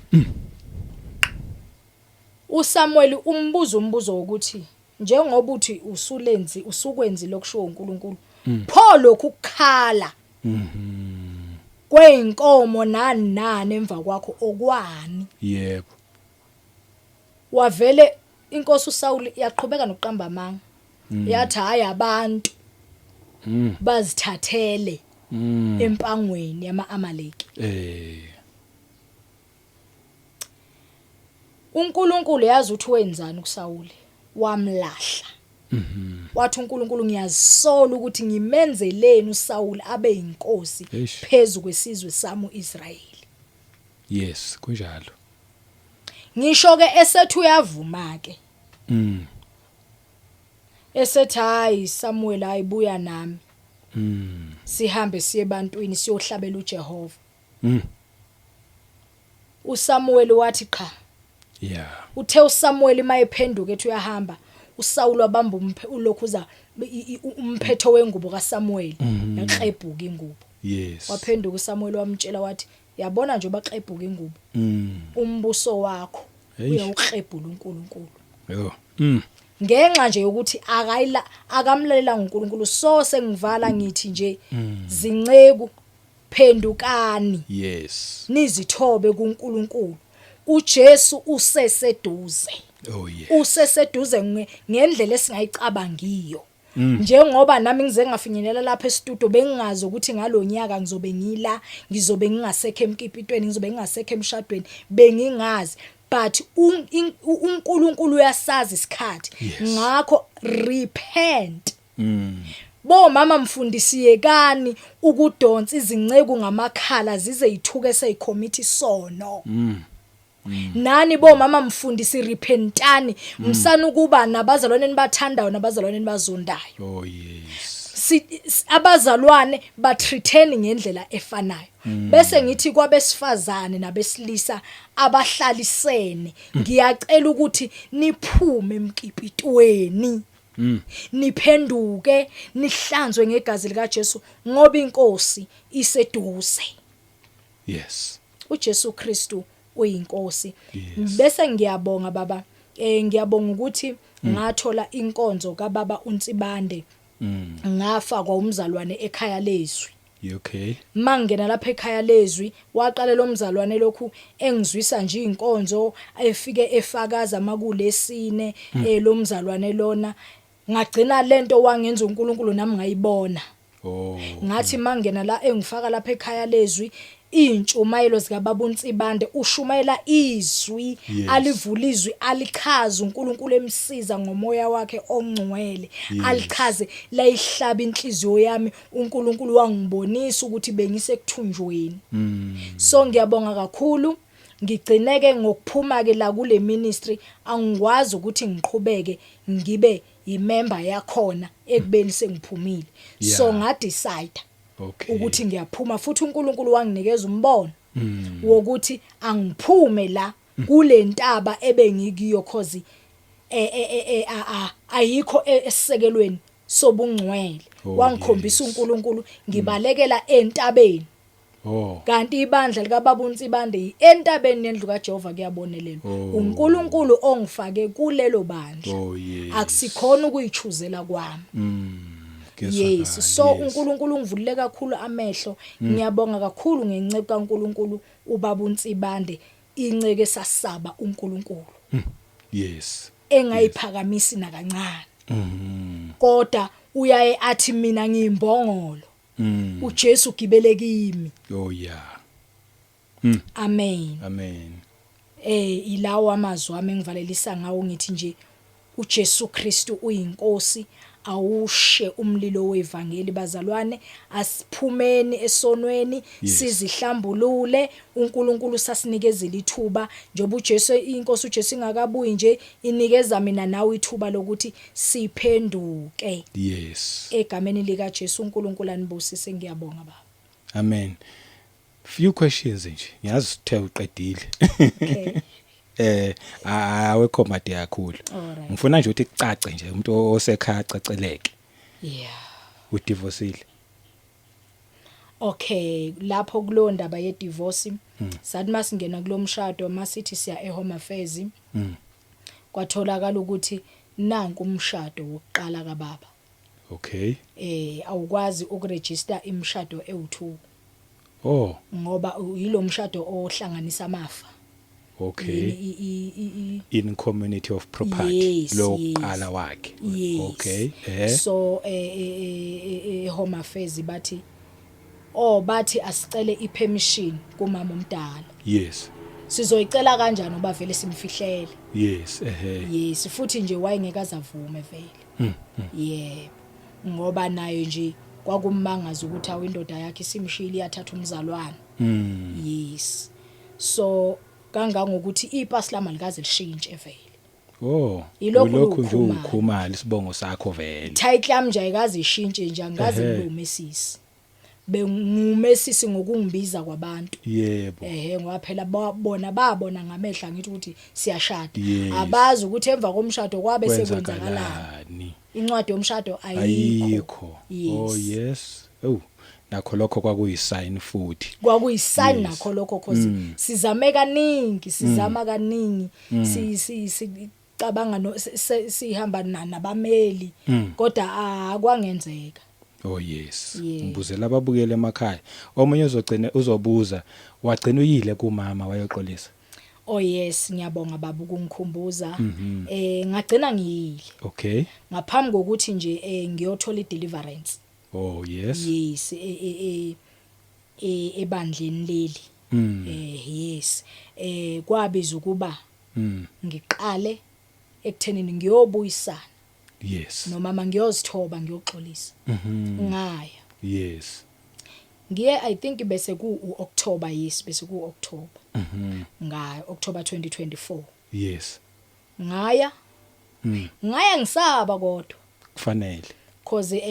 uSamuel umbuzo umbuzo wokuthi, njengoba uthi usulenzi usukwenzile okushiwo uNkulunkulu, pho lokhu kukhala kweinkomo nani nani emva kwakho okwani? Wavele inkosi uSawuli yaqhubeka nokuqamba amanga, yathi hayi, abantu bazithathele empangweni yama-Amaleki. uNkulunkulu yazi ukuthi wenzani kuSawuli, wamlahla. Wathi uNkulunkulu, ngiyazisola ukuthi ngimenzeleni uSawuli abe inkosi phezulu kwesizwe sami uIsrayeli. Yes, kunjalo. Ngisho ke esethi uyavuma ke, esethi hayi Samuel, ayibuya nami, sihambe siye ebantwini siyohlabela uJehova. uSamuel wathi cha. Uthe uSamuel mayephenduka ethi uyahamba, uSawul wabamba ulokhuza umphetho wengubo kaSamuel, yaqebhuka ingubo. Waphenduka uSamuel wamtshela wathi, yabona nje baqebhuka ingubo, umbuso wakho uyawuqebhula uNkulunkulu. Yo. Ngenxa nje yokuthi akayila akamlalela uNkulunkulu. So sengivala ngithi nje, zinceku, phendukani, nizithobe kuNkulunkulu, uJesu useseduze. Oh yes. Useseduze ngendlela esingayicabangiyo. Njengoba nami ngize ngafinyelela lapha e-studio, bengingazi ukuthi ngalonyaka ngizobe ngila, ngizobe ngingasekho emkipitweni, ngizobe ngingasekho emshadweni, bengingazi. But uNkulunkulu uyasazi isikhathi. Ngakho repent. Bo mama mfundisi, yekani ukudonsa izinceku ngamakhala zize yithuke seyicommit isono. Nani bo mama mfundisi, repentani, msana ukuba nabazalwane nibathandayo nabazalwane nibazondayo. Oh yes. Abazalwane batreateni ngendlela efanayo. Bese ngithi kwabesifazane nabesilisa abahlalisene, ngiyacela ukuthi niphume emkipitweni, niphenduke, nihlanzwe ngegazi lika Jesu, ngoba inkosi iseduze. uJesu Kristu uyinkosi. Bese ngiyabonga baba, ngiyabonga ukuthi ngathola inkonzo kababa uNsibande, ngafakwa umzalwane ekhaya lezwi. Mangena lapha ekhaya lezwi, waqala lo mzalwane lokhu engizwisa nje inkonzo, efike efakaza makulesine, lo mzalwane lona ngagcina lento wangenza uNkulunkulu nami ngayibona. Ngathi mangena la engifaka lapha ekhaya lezwi, intshumayelo zika baba uNsibande, ushumayela izwi, alivula izwi, alichaze, uNkulunkulu emsiza ngomoya wakhe ongcwele, alichaze, layihlaba inhliziyo yami. uNkulunkulu wangibonisa ukuthi bengisekuthunjweni. So ngiyabonga kakhulu. Ngigcineke ngokuphuma ke la kule ministry, angikwazi ukuthi ngiqhubeke ngibe Imember yakhona ekubeni sengiphumile, so nga-decide ukuthi ngiyaphuma, futhi uNkulunkulu wanginikeza umbono wokuthi angiphume la kule ntaba ebengikuyo, cause ayikho esisekelweni sobungcwele. Wangikhombisa uNkulunkulu ngibalekela entabeni, kanti ibandla likaBaba uNsibande entabeni yendlu kaJehova kuyabonelelwa. UNkulunkulu ongifake kulelo bandla, akusikhona ukuyichuzela kwami. Yes, so uNkulunkulu ungivulile kakhulu amehlo. Ngiyabonga kakhulu ngenceke kaNkulunkulu ubaba uNsibande, inceke esasaba uNkulunkulu, engayiphakamisi nakancane, kodwa uyaye athi mina ngiyimbongolo, uJesu ugibele kimi. Amen. Amen. Ilawo amazwi ami engivalelisa ngawo, ngithi nje uJesu Kristu uyinkosi. Awushe umlilo wevangeli, bazalwane, asiphumeni esonweni, sizihlambulule. UNkulunkulu sasinikezile ithuba njengoba uJesu, inkosi uJesu ingakabuyi nje, inikeza mina nawe ithuba lokuthi siphenduke. Egameni lika Jesu, uNkulunkulu anibusise. Ngiyabonga, baba. Amen. Few questions nje, ngiyazi uthe uqedile. Okay. Awekho made kakhulu. Alright. Ngifuna nje ukuthi kucace nje, umuntu osekhaya acaceleke. Udivorcile? Okay, lapho kulo ndaba ye divorce, sathi masingena kulomshado, masithi siya eHome Affairs, kwatholakala ukuthi nanku umshado wokuqala kababa. Awukwazi ukuregister imishado ewu2 ngoba yilo mshado ohlanganisa amafa. In community of property. Lo qala wakhe. Yes. okay So Home Affairs bathi, oh, bathi asicele ipermission kumama omdala. Sizoyicela kanjani uba vele simfihlele? yes ehe Yes, futhi nje wayengeke azavume vele. Yebo, ngoba naye nje kwakummangaza ukuthi awu, indoda yakhe isimshilo, iyathatha umzalwane. Yes, so kangangokuthi ipasi lami alikaze lishintshe vele. Yilokhu Ulokhu nje lukhumalo. Ukhumala isibongo sakho vele. Title yami nje ayikaze ishintshe nje, angikaze ngilume sisi, bengume sisi ngokungibiza kwabantu. Ngoba phela bona babona ngamehla, ngithi ukuthi siyashada. Abazi ukuthi emva komshado kwabe sekwenzakalani. Kwenzakalani. Incwadi yomshado ayikho. Ayikho. Oh. Yes. Yes, oh, nakho lokho kwakuyisign futhi. Kwakuyisign nakho lokho, cause sizame kaningi, sizama kaningi, si si sicabanga no sihamba nabameli, kodwa akwangenzeka. Oh yes. Yes. Ngibuzela ababukele emakhaya, omunye uzogcina uzobuza, wagcina uyile kumama wayoxolisa? Oh yes, ngiyabonga baba ukungikhumbuza. Ngagcina ngiyile ngaphambi kokuthi nje ngiyothola i-deliverance. Oh yes. Yes, ebandleni leli. Yes, kwabiza ukuba ngiqale ekuthenini ngiyobuyisana nomama, ngiyozithoba, ngiyoxolisa. Ngaya. Ngiye, I think bese ku October, yes, bese ku October. Nga October 2024. Ngaya. Ngaya ngisaba kodwa. Kufanele. Cause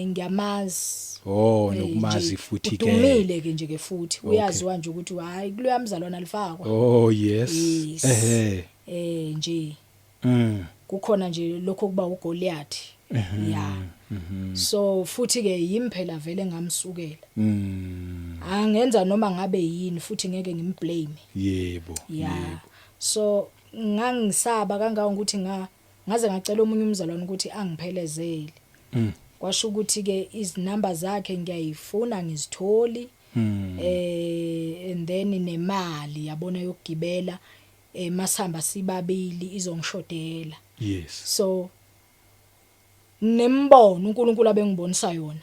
ngiyamazi. Oh, nokumazi futhi ke. Udumile ke nje ke futhi. Uyaziwa nje ukuthi hayi, kuloya mzalwana lifakwa. Oh yes. Yes. Nje kukhona nje lokho kuba uGoliath. Yeah. So futhi ke yimi phela vele ngamsukela. Angenza noma ngabe yini, futhi ngeke ngimblame. Yeah. So ngangisaba kangaka ukuthi ngaze ngacela omunye umzalwane ukuthi angiphelezele. Kwasho ukuthi ke izinamba zakhe ngiyayifuna, ngizitholi. And then nemali yabona yokugibela, masihamba sibabili, izongishodela. So nembono uNkulunkulu abengibonisa yona,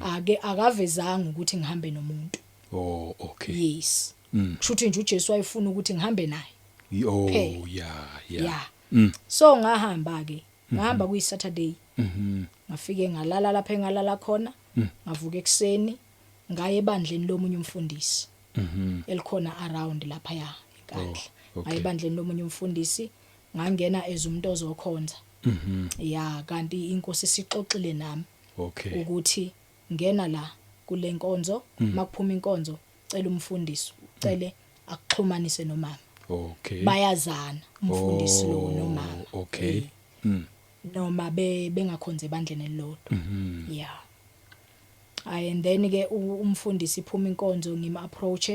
ake akavezanga ukuthi ngihambe nomuntu. Oh okay. Yes. Kushuthi nje uJesu wayefuna ukuthi ngihambe naye. Phela. Yeah. So ngahamba ke, ngahamba kuyi Saturday. Ngafike ngalala lapha engalala khona. Ngavuka ekseni, ngaye ebandleni lomunye umfundisi elikhona around lapha ya eNkandla. Oh, okay. Ngaye ebandleni lomunye umfundisi, ngangena as umuntu ozokhonza. Ya, kanti inkosi sixoxile nami ukuthi ngena la kule nkonzo, makuphuma inkonzo cela umfundisi, ucele akuxhumanise nomama. Bayazana umfundisi lo nomama. Noma bengakhonze ebandleni elilodwa. Yeah. Ay, and then ke umfundisi iphuma inkonzo, ngima approach,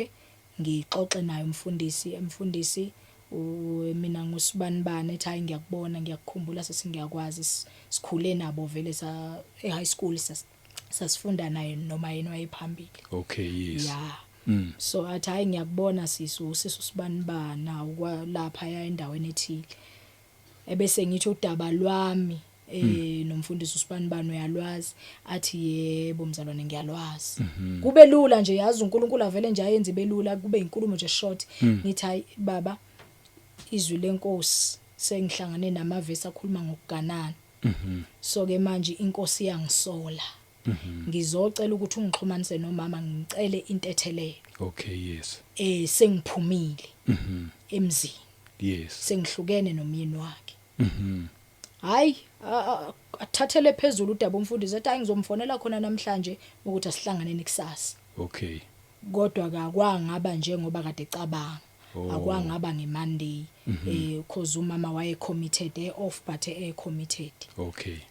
ngixoxe naye umfundisi, umfundisi mina ngusibanibani, ethi hayi, ngiyakubona, ngiyakukhumbula, sesingiyakwazi, sikhule nabo vele sa e high school, sasifunda naye noma yena wayephambili. Yeah. So athi hayi, ngiyakubona sisu, usisu sibanibana lapha ya endaweni ethile, ebese ngithi udaba lwami nomfundisi usibanibani uyalwazi, athi yebo mzalwane, ngiyalwazi. Kube lula nje, yazi uNkulunkulu avele nje ayenze belula, kube inkulumo nje short. Ngithi hayi baba, izwi lenkosi sengihlangane namavesi akhuluma ngokuganana. So ke manje inkosi iyangisola, ngizocela ukuthi ungixhumanise nomama, ngicele intethelelo. Sengiphumile emzini, sengihlukene nomyeni wakhe. Hayi, athathele phezulu udaba umfundisi, ethi hayi, ngizomfonela khona namhlanje ukuthi asihlanganeni kusasa. Kodwa akwangaba njengoba kade ecabanga. Akwangaba ngeMonday, cause umama waye committed, off but committed.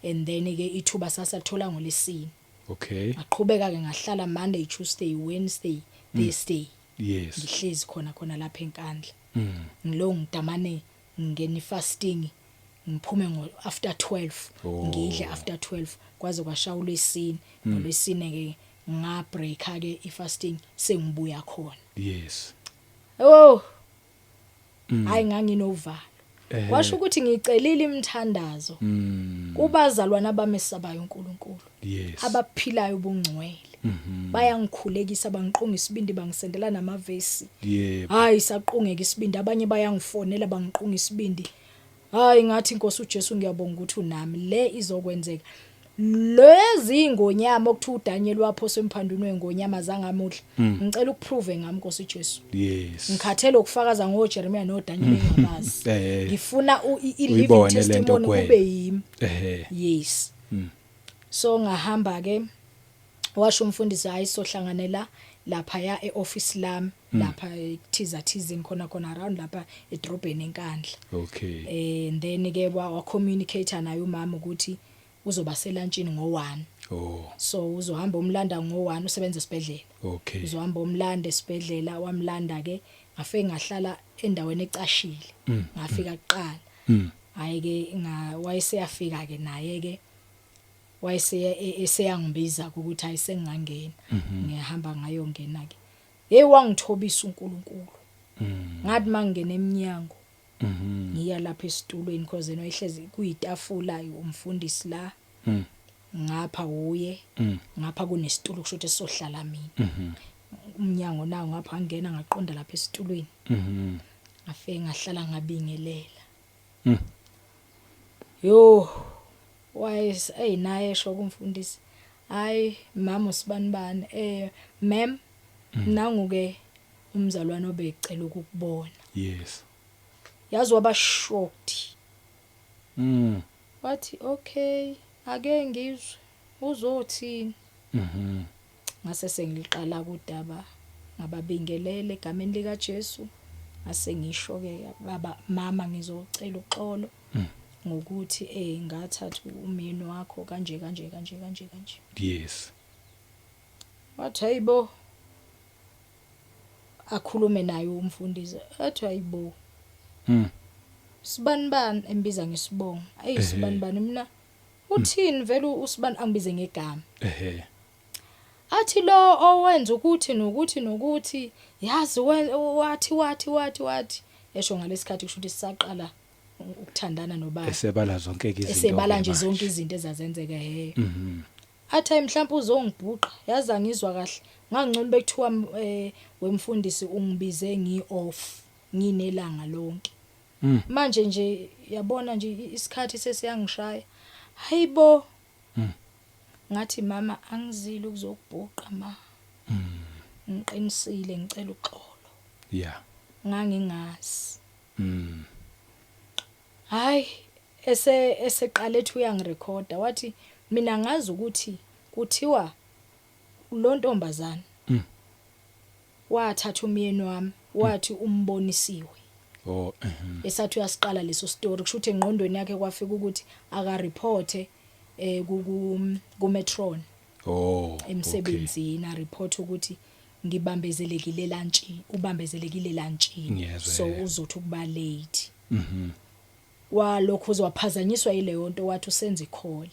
And then ke ithuba sasathola ngolesine. Aqhubeka ke ngahlala Monday, Tuesday, Wednesday, Thursday, ngihlezi khona khona lapha eNkandla. Ngilo ngidamane ngene fasting, ngiphume ngo after 12. Ngidle after 12 kwaze kwashaya ulwesine. Ngolwesine ke nga breaka ke ifasting, sengibuya khona. Oh, hayi, nganginovalo. Kwasho ukuthi ngicelile imithandazo kubazalwana abamesabayo uNkulunkulu, abaphilayo ubungcwele. Bayangikhulekisa, bangiqunga isibindi, bangisendela namavesi. Hayi, saqungeka isibindi, abanye bayangifonela, bangiqunga isibindi. Hayi, ngathi inkosi uJesu, ngiyabonga ukuthi unami, le izokwenzeka. Lezi ingonyama okuthiwa uDaniel waphoswa emphandwini wengonyama zangamudla, ngicela ukuprove ngami, Nkosi uJesu. Ngikhathele ukufakaza ngoJeremiah noDaniel engabazi. Ngifuna i living Uyibone lento testimony kuwena. kube yimi. Yes. So ngahamba ke, washo umfundisi hayi, sohlanganela lapha ya eoffice lami, lapha ethiza thizini khona khona around lapha edrobheni eNkandla. And then ke wa communicate naye umama ukuthi uzoba selantshini ngo1. So uzohamba umlanda ngo1, usebenza esibhedlela. Uzohamba umlanda esibhedlela, wamlanda ke, ngafike ngahlala endaweni ecashile. Ngafika kuqala. Hayi ke, nga wayeseyafika ke naye ke, wayese eseyangibiza ukuthi hayi, sengingangena. Ngiyahamba ngayongena ke. Hey, wangithobisa uNkulunkulu. Ngathi mangena eminyango, ngiya lapha esitulweni, because yena wayehlezi kuyitafula umfundisi la, ngapha uye, ngapha kunesitulo, kusho ukuthi sizohlala mina. Umnyango nawo ngapha, ngena ngaqonda lapha esitulweni. Ngafike ngahlala, ngabingelela. Yo, wayes ey, naye esho kumfundisi, hayi mama usibanibani, ma'am, nangu ke umzalwane obecela ukukubona. Yazi waba shocked. Wathi okay, ake ngizwe uzothini. Ngase sengiliqala kudaba, ngababingelele egameni lika Jesu, ngase ngisho ke, baba, mama, ngizocela uxolo ngokuthi ngathatha umyeni wakho kanje kanje kanje kanje kanje. Wathi hayibo, akhulume naye umfundisi, athi hayibo, sibani bani, embiza ngesibongo, ayi, sibani bani, mina uthini vele usibani, angibize ngegama. Athi lo owenza ukuthi nokuthi nokuthi, yazi wathi wathi wathi wathi, esho ngalesikhathi kusho ukuthi sisaqala ukuthandana nobaba. Esebala zonke izinto Esebala ke nje manje. Zonke izinto ezazenzeka he. Athi hayi, mhlawumbe uzongibhuqa, yazi angizwa kahle, ngangcono bekuthiwa wemfundisi ungibize ngi off, nginelanga lonke. Manje nje yabona nje isikhathi sesiyangishaya, hayibo. Ngathi mama, angizile ukuzokubhuqa ma. Ngiqinisile, ngicela uxolo. Ngangingazi. Hayi. Eseqala ethi uyangirekhoda, wathi mina ngazi ukuthi kuthiwa lo ntombazana wathatha umyeni wami, wathi umbonisiwe. Oh. Esathi uyasiqala leso story, kusho ukuthi engqondweni yakhe kwafika ukuthi akareporte ku matron emsebenzini, a report ukuthi ngibambezelekile lunch, ubambezelekile lunch. Ngiyezwa, so uzothi ukuba late. Walokhu uzowaphazanyiswa yileyo nto, wathi usenza i-call.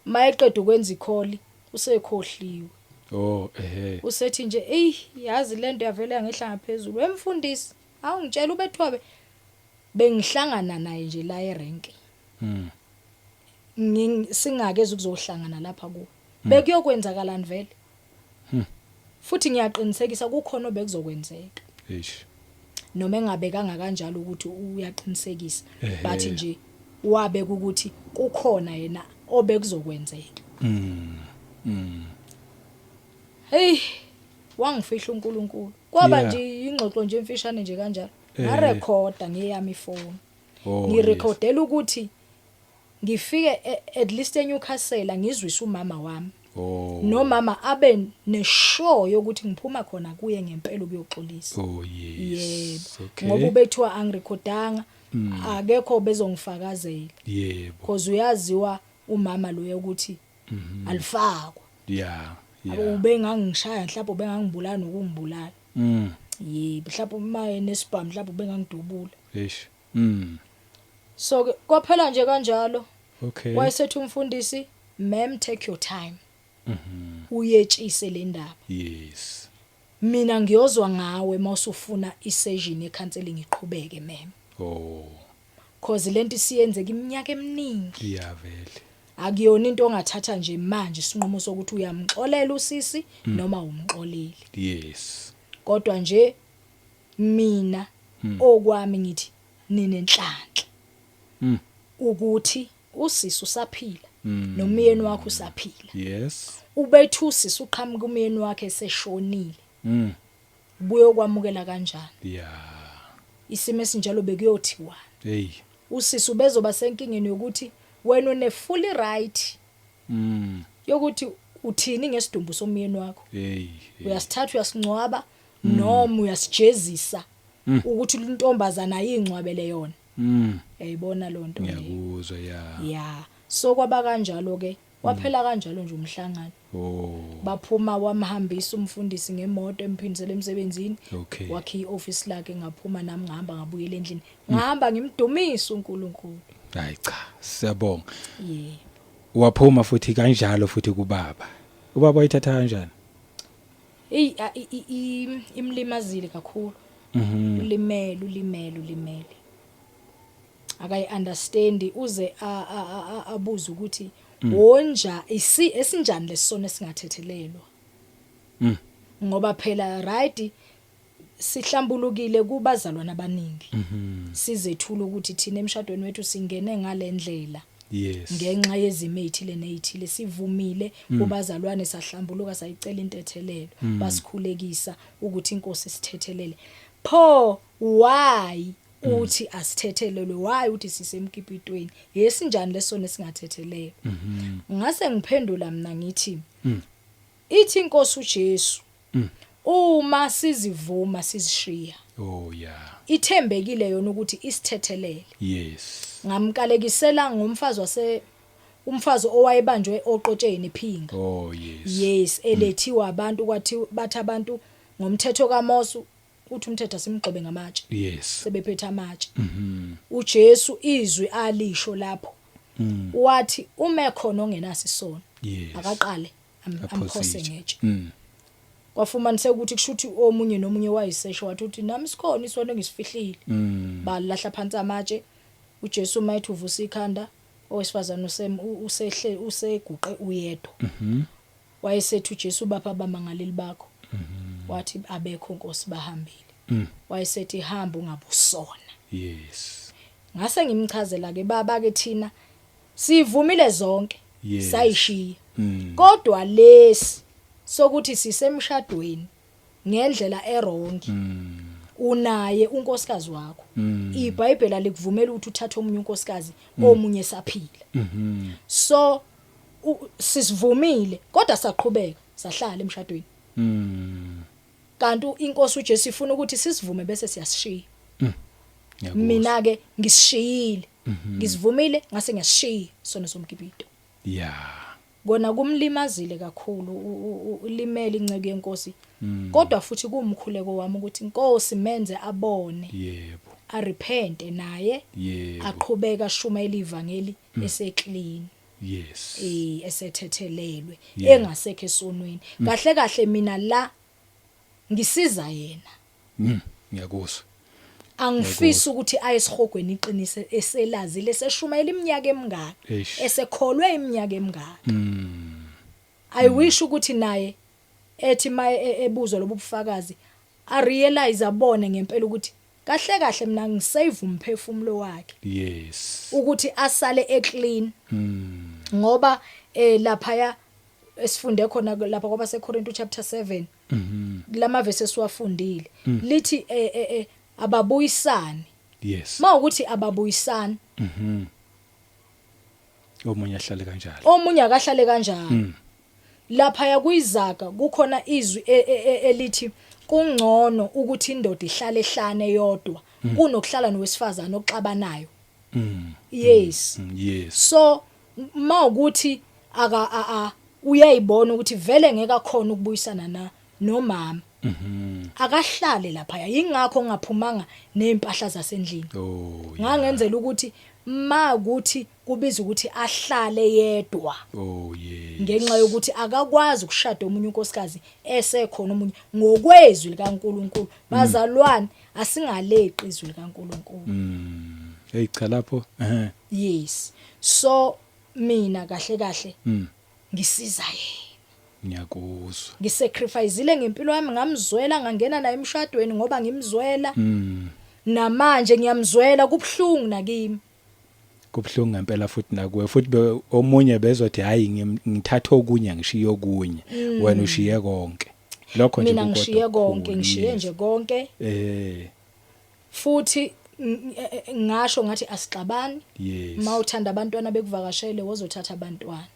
Mayeqeda ukwenza i-call, usekhohliwe. Oh ehe. Usethi nje, "Ey, yazi lento yavela yangehla ngaphezulu, wemfundisi, awungitshela ubethiwa bengihlangana naye nje la erenki. Singake ukuzohlangana lapha ku bekuyokwenzakalani vele? Futhi ngiyaqinisekisa kukhona obekuzokwenzeka." Eish. Noma engabekanga kanjalo ukuthi uyaqinisekisa, bathi nje wabeka ukuthi kukhona yena obekuzokwenzeka. Hey, wangifihla uNkulunkulu. Kwaba nje ingxoxo nje emfishane nje kanjalo. Ngarekhoda ngeyami ifoni. Ngirekhodela ukuthi ngifike at least eNewcastle, ngizwise umama wami. Nomama abe neshow yokuthi ngiphuma khona kuye ngempela ukuyoxolisa. Oh yes. Yebo. Ngoba ubethiwa angirekhodanga, akekho bezongifakazela. Because uyaziwa umama lo ukuthi alifakwa. Ubengangishaya mhlawumbe, ubengangibulala nokungibulala. Yebo, mhlawumbe uma nesibhamu mhlawumbe ubengangidubula. Eish. So ke kwaphela nje kanjalo. Wayesethi umfundisi, "Ma'am, take your time. Uyetshise le ndaba. Mina ngiyozwa ngawe mawusufuna isession yecounseling iqhubeke, ma'am. Cause lento isiyenzeka iminyaka eminingi. Yeah vele. Akuyona into ongathatha nje manje isinqumo sokuthi uyamxolela usisi noma umxoleli. Kodwa nje mina okwami ngithi ninenhlanhla ukuthi usisi usaphila nomyeni wakhe usaphila. Ubethu usisi uqhamuka umyeni wakhe eseshonile. Ubuye ukwamukela kanjani? Isimo esinjalo bekuyothiwa. Hey. Usisi ubezoba senkingeni yokuthi wena une fully right yokuthi uthini ngesidumbu somyeni wakho. Hey. Uyasithatha uyasingcwaba noma uyasijezisa ukuthi intombazana ayingcwabele yona. Uyayibona lonto leyo? Ngiyakuzwa, yeah. Yeah. So kwaba kanjalo ke, waphela kanjalo nje umhlangano. Baphuma, wamhambisa umfundisi ngemoto, emphindisela emsebenzini. Wakhe ioffice lakhe, ngaphuma nami, ngahamba ngabuyela endlini. Ngahamba ngimdumisa uNkulunkulu. Hayi cha, siyabonga. Yebo. Waphuma futhi kanjalo futhi kubaba. Ubaba wayithatha kanjani? Hey, imlimazile kakhulu. Ulimele, ulimele, ulimele. Akayi understand, uze abuze ukuthi wonja isi esinjani lesono esingathethelelwa. Ngoba phela right sihlambulukile kubazalwana abaningi. Sizethula ukuthi thina emshadweni wethu singene ngalendlela. Ngenxa yezimo ezithile nezithile sivumile kubazalwane, sahlambuluka, sayicela intethelelo, basikhulekisa ukuthi inkosi sithethelele. Pho why uthi asithethelelwe? Why uthi sisemkipitweni? Yesinjani lesono esingathethelelwa? Ngase ngiphendula mina ngithi, ithi inkosi uJesu, uma sizivuma sizishiya, Oh yeah. ithembekile yona ukuthi isithethelele. Ngamkalekisela ngomfazi wase umfazi owayebanjwe oqotsheni ephinga. Oh yes. Yes, elethiwa abantu, kwathi bathi abantu ngomthetho kaMose uthi umthetho asimgxobe ngamatshe. Sebephethe amatshe. uJesu izwi alisho lapho. Wathi uma ekhona ongenaso isono, akaqale amphose Aphose ngetshe. Kwafumaniseka ukuthi kushuthi omunye nomunye wayisesho, wathi uthi nami sikhona isono engisifihlile. Balahla phansi amatshe. uJesu mayithi uvusa ikhanda, owesifazane usehle useguqe uyedwa. Wayesethi uJesu, "Bapha abamangaleli bakho?" Wathi, "Abekho Nkosi, bahambile." Wayesethi, "Hamba ungabusona." Ngase ngimchazela ke, baba ke, thina sivumile zonke, sayishiya. Kodwa lesi sokuthi sisemshadweni ngendlela ewrong, Unaye unkosikazi wakho. IBhayibheli alikuvumeli ukuthi uthathe omunye unkosikazi omunye saphila. So sisivumile, kodwa saqhubeka sahlala emshadweni. Kanti inkosi uJesu ifuna ukuthi sisivume bese siyasishiya. Mina ke ngisishiyile. Ngisivumile ngase ngiyasishiya sono somkipito. Kona kumlimazile kakhulu, ulimele inceke yenkosi. Kodwa futhi kuwumkhuleko wami ukuthi inkosi menze abone. Arepente naye. Aqhubeka ashumayela ivangeli eseclean. Esethethelelwe, engasekho esonweni. Kahle kahle mina la ngisiza yena. Ngiyakuzwa. Angifisi ukuthi aye esihogweni iqinise eselazi leseshumayela iminyaka emingaka, esekholwe iminyaka emingaka. I wish ukuthi naye ethi maye ebuzwa lobu bufakazi a realize, abone ngempela ukuthi kahle kahle mina ngisave umphefumulo wakhe. Ukuthi asale eclean. Ngoba lapha ya esifunde khona lapha kwabaseKorinto chapter 7, lama verse esiwafundile, lithi ababuyisani. Mawukuthi ababuyisani, Omunye ahlale kanjalo. Omunye akahlale kanjalo. Lapha yakuyizaga kukhona izwi elithi kungcono ukuthi indoda ihlale ehlane yodwa kunokuhlala nowesifazana oxabanayo. Yes. So mawukuthi aka a uyayibona ukuthi vele ngeke akhona ukubuyisana na nomama, akahlale lapha. Yingakho ngingaphumanga nezimpahla zasendlini. Ngangenzela ukuthi makuthi kubiza ukuthi ahlale yedwa. Oh yes. Ngenxa yokuthi akakwazi ukushada omunye unkosikazi esekhona omunye ngokwezwi likaNkuluNkulu. Bazalwane, asingaleqi izwi likaNkuluNkulu. Hey cha, lapho Yes, so mina kahle kahle ngisiza yena. Ngiyakuzwa. Ngisacrificeile ngempilo yami, ngamzwela, ngangena naye emshadweni ngoba ngimzwela. Namanje ngiyamzwela, kubhlungu nakimi. Kubhlungu ngempela futhi nakuwe futhi omunye bezothi hayi, ngithatha okunye ngishiye okunye, wena ushiye konke lokho nje. Mina kukodwa ngishiye konke. Kukhulu, Ngishiye yes. nje konke. Futhi ngasho ngathi asixabani. Mawuthanda abantwana bekuvakashele, wozothatha abantwana.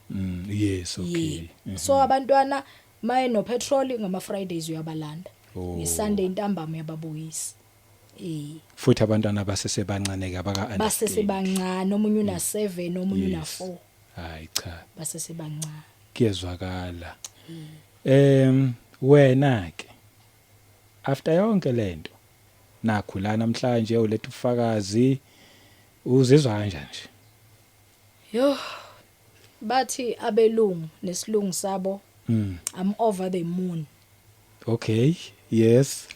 Yes, okay. Yebo. So abantwana maye no petrol ngama Fridays uyabalanda. NgeSunday ntambama uyababuyisa. Futhi abantwana basesebancane ke, abaka understand. Basesebancane, omunye una 7, omunye una 4. Hayi cha. Basesebancane. Kuyezwakala. Wena ke, after yonke lento nakho la namhlanje uletha ubufakazi, uzizwa kanjani nje? Yo. Bathi abelungu nesilungu sabo, I'm over the moon. Okay, yes.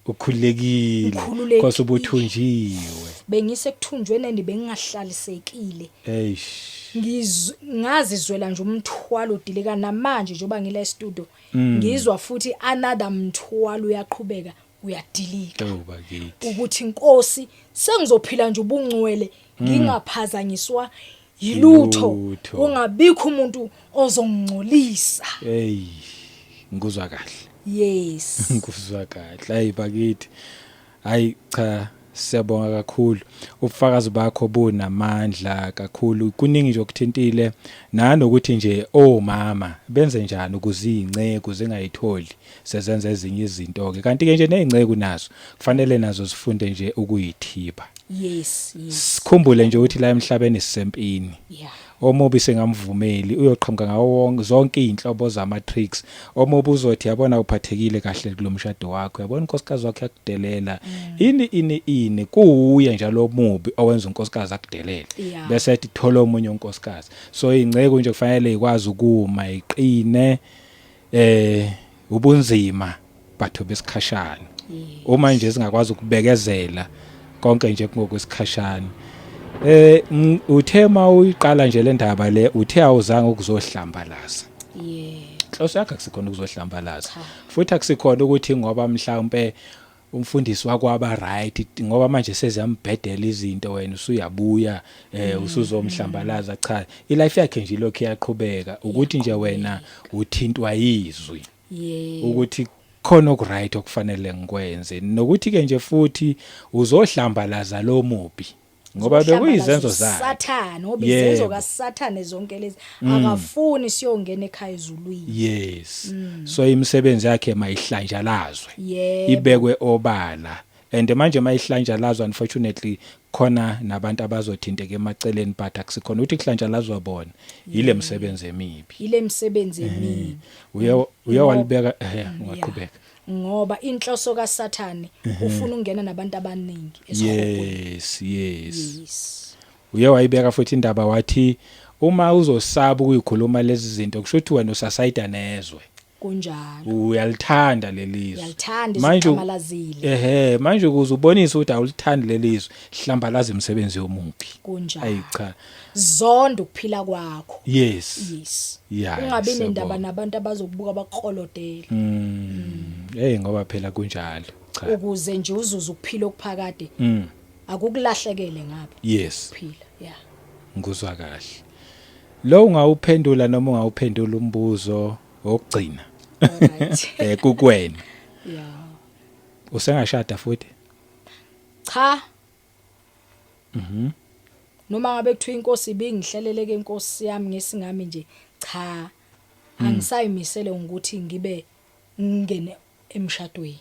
Ukhululekile. Ngikhululekile. Cause ubuthunjiwe. Bengisekuthunjweni and bengingahlalisekile. Eish. Ngazizwela nje umthwalo udilika. Namanje njengoba ngila e-studio, ngizwa futhi another mthwalo uyaqhubeka uyadilika. Oh bakithi. Ukuthi inkosi sengizophila nje ubungcwele, ngingaphazanyiswa yilutho. Yilutho. Kungabikho umuntu ozongingcolisa. Hey, ngikuzwa kahle. Yes. Ngikuzwa kahle. Hayi bakithi, hayi cha, siyabonga kakhulu. Ubufakazi bakho bunamandla kakhulu. Kuningi nje okuthintile, nanokuthi nje omama benze njani ukuze izinceku zingayitholi sezenza ezinye izinto ke. Kanti ke nje nezinceku nazo kufanele nazo zifunde nje ukuyithiba. Sikhumbule nje ukuthi la emhlabeni sisempini. Omubi singamvumeli, uyoqhamuka ngawo wonke zonke izinhlobo zama tricks. Omubi uzothi, yabona, uphathekile kahle kulomshado wakho, yabona, unkosikazi wakho yakudelela, ini ini ini. Kuuye njalo omubi owenza unkosikazi akudelele, bese ethi thola omunye unkosikazi. So inceku nje kufanele ikwazi ukuma iqine. Ubunzima batho besikhashana. Uma nje singakwazi ukubekezela, konke nje kungokwesikhashana. Uthe mawuyiqala nje le ndaba le, uthe awuzange ukuzohlambalaza. Inhloso yakho akusikhona ukuzohlambalaza. Cha. Futhi akusikhona ukuthi ngoba mhlawumbe umfundisi wakwaba right, ngoba manje seziyambhedela izinto, wena usuyabuya usuzomhlambalaza. Cha, ilife yakhe nje ilokhu iyaqhubeka, ukuthi nje wena uthintwa yizwi ukuthi Khona okuright okufanele ngikwenze, nokuthi ke nje futhi uzohlambalaza lo mubi ngoba bekuyizenzo zakhe Sathane, ngoba izenzo kaSathane zonke lezi, akafuni siyongena ekhaya ezulwini. Yes, so imisebenzi yakhe mayihlanjalazwe, ibekwe obala, and manje mayihlanjalazwa, unfortunately khona nabantu abazothinteka emaceleni, but akusikhona ukuthi kuhlanjalazwa bona, yile misebenzi emibi. Ile misebenzi emibi. Uye walibeka, ungaqhubeka. Ngoba inhloso kaSathane ufuna ukungena nabantu abaningi esihogweni. yes yes Uye wayibeka futhi indaba, wathi uma uzosaba ukuyikhuluma lezi zinto, kusho ukuthi wena usasayida nezwe. Kunjalo. Uyalithanda lelizwe. Uyalithanda. Manje Iziqhamalazile. Ehe, manje ukuze ubonise ukuthi awulithandi lelizwe, hlambalaza imisebenzi yomubi. Kunjalo. Ayi cha. Zonda ukuphila kwakho. Yes. Yes. Ungabi nendaba nabantu abazokubuka bakukolodele. Hey, ngoba phela kunjalo, cha. Ukuze nje uzuze ukuphila okuphakade, akukulahlekele ngapha ukuphila, yeah. Nguzwa kahle. Lo ungawuphendula noma ungawuphendula umbuzo wokugcina? Alright. Kukwena. Usengashada futhi? Cha. Noma ngabe kuthiwa inkosi ibingihleleleke, inkosi yami, ngesingami nje cha, angisayimisele ukuthi ngibe ngingene emshadweni.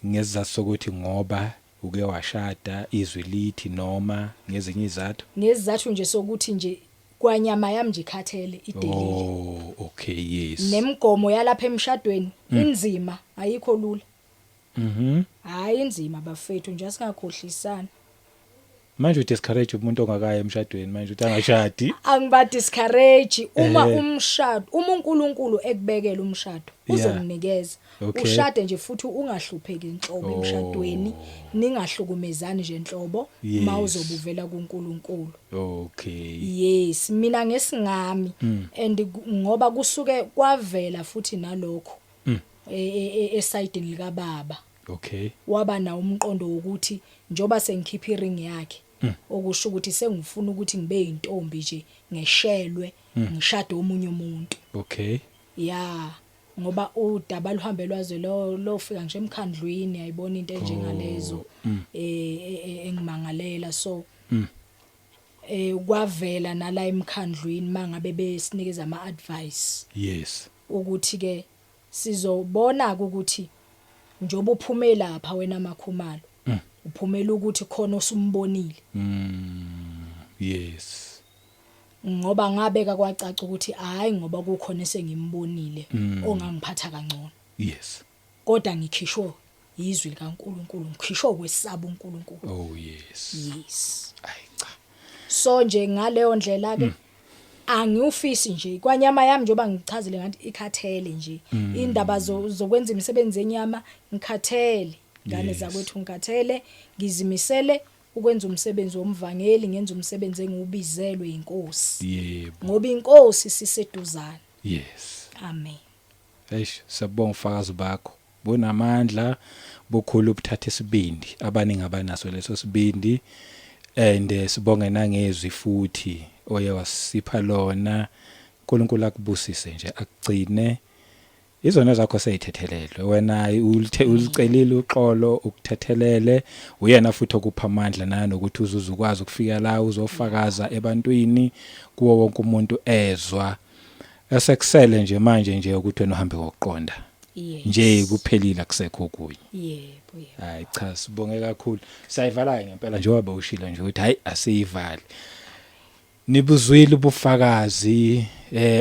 Ngesizathu sokuthi ngoba uke washada, izwi lithi, noma ngezinye izathu? Ngesizathu nje sokuthi nje kwanyama yami nje ikhathele, idelile. Oh, okay, yes. Nemigomo yalapha emshadweni inzima, ayikho lula. Hayi, inzima bafethu nje, asingakhohlisani. Manje udiscourage umuntu ongakayi emshadweni manje uthi angashadi? Angiba discourage. Uma umshado, uma uNkulunkulu ekubekela umshado, uzokunikeza. Ushade nje futhi ungahlupheki inhlobo emshadweni, ningahlukumezani nje enhlobo mawuzobuvela kuNkulunkulu. Yes, mina ngesingami, and ngoba kusuke kwavela futhi nalokho esayidini lika baba, waba nawo umqondo wokuthi njoba sengikhipha iring yakhe, okusho ukuthi sengifuna ukuthi ngibe intombi nje, ngeshelwe, ngishade omunye umuntu. Ya, ngoba udaba luhambe lwaze lo lofika ngisho emkhandlwini, ayibona into enjengalezo engimangalela, so kwavela nala emkhandlwini mangabe besinikeza ama advice ukuthi ke sizobona ukuthi njoba uphume lapha wena Makhumalo, uphumela ukuthi khona osumbonile. Yes. Ngoba ngabeka kwacaca ukuthi hayi, ngoba kukhona esengimbonile ongangiphatha kangcono, kodwa ngikhishwe izwi likaNkuluNkulu, ngikhishwe ukwesaba uNkulunkulu. Oh yes. Yes. Ay cha. So nje ngaleyo ndlela ke angiufisi nje kwanyama yami, njengoba ngichazile ngathi ikhathele nje indaba zokwenza imisebenzi yenyama, ngikhathele ngane zakwethu, ngikhathele. Ngizimisele ukwenza umsebenzi womvangeli, ngenza umsebenzi engiwubizelwe inkosi, ngoba inkosi siseduzane. Amen. Eish, siyabonga ufakazi bakho. Bunamandla, bukhulu, ubuthatha isibindi. Abaningi abanaso leso sibindi. And sibonge nangezwi futhi oye wasipha lona. uNkulunkulu akubusise nje, akugcine. Izono zakho seyithethelelwe. Wena ulicelile uxolo, ukuthethelele. Uyena futhi okupha amandla nanokuthi uzuze ukwazi ukufika la uzofakaza ebantwini, kuwo wonke umuntu ezwa. Esekusele nje manje nje ukuthi wena uhambe ngokuqonda. Nje kuphelile, akusekho okunye. Yebo yebo. Hayi cha, sibonge kakhulu. Siyayivala ngempela njengoba bewushilo nje ukuthi hayi, asiyivale. Nibuzwile ubufakazi,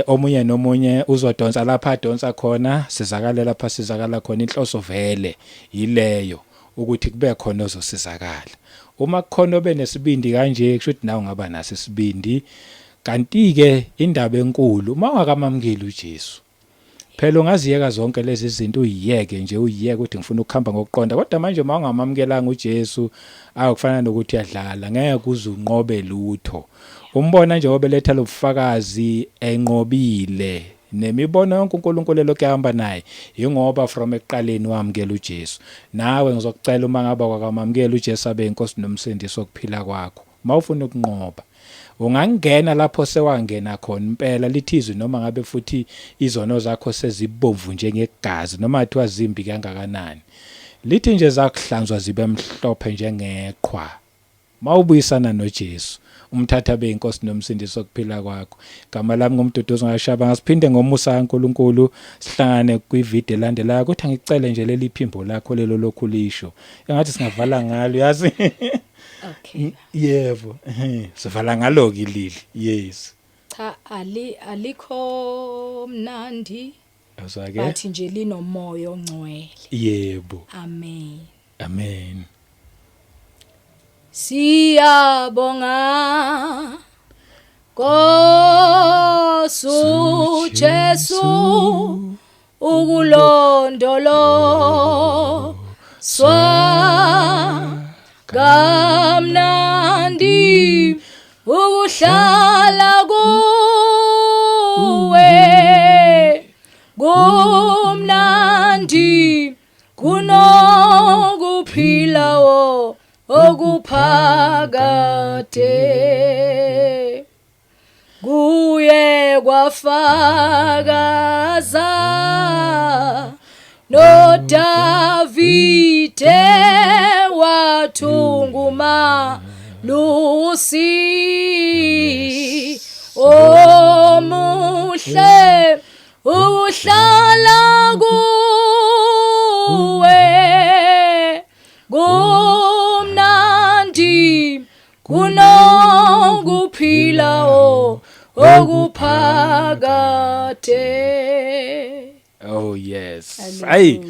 omunye nomunye uzodonsa lapha adonsa khona, sizakale lapha sizakala khona. Inhloso vele yileyo, ukuthi kube khona ozosizakala. Uma kukhona obenesibindi kanje, kusho ukuthi nawe ungaba naso isibindi. Kanti ke indaba enkulu, uma ungakamamukeli uJesu, phela ungaziyeka zonke lezi zinto, uyiyeke nje, uyiyeke ukuthi ngifuna ukuhamba ngokuqonda, kodwa manje uma ungamamukelanga uJesu, akufana nokuthi uyadlala, ngeke uze unqobe lutho. Umbona nje obeletha lobufakazi enqobile nemibono yonke uNkulunkulu elokhu ehamba naye, ingoba from ekuqaleni wamukela uJesu. Nawe ngizokucela, uma ngabe kwakamamukela uJesu abe inkosi nomsindisi wokuphila kwakho, mawufuna ukunqoba. Ungangena lapho sewangena khona impela, lithi izwi, noma ngabe futhi izono zakho sezibomvu njengegazi, noma kuthiwa zimbi kangakanani, lithi nje zakuhlanzwa zibe mhlophe njengeqhwa. Mawubuyisana noJesu, umthatha beyinkosi nomsindisi wokuphila kwakho. Gama lami nguMduduzi Ngashaba. Ngasiphinde ngomusa kaNkuluNkulu sihlangane kwivideo elandelayo. Ukuthi angicele nje leli phimbo lakho lelo lokhu lisho. Engathi singavala ngalo, yazi. Okay. Yebo. Sivala ngalo ke lili. Yes. Cha, ali alikho mnandi. Awuzake? Bathi nje linomoya ongcwele. Yebo. Amen. Amen. Siyabonga Nkosi Jesu ukulondolozwa kamnandi ukuhlala kuwe, kumnandi kunokuphila wo okuphakade. Kuye kwafakaza noDavide wathunguma lusi omuhle ukuhlala kuwe, kumnandi kunokuphila okuphakade. Oh yes. Ayi,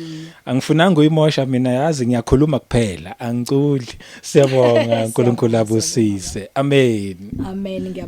angifunanga uyimosha mina, yazi ngiyakhuluma kuphela, angiculi. Siyabonga, uNkulunkulu abusise. Amen. Amen, ngiyabonga.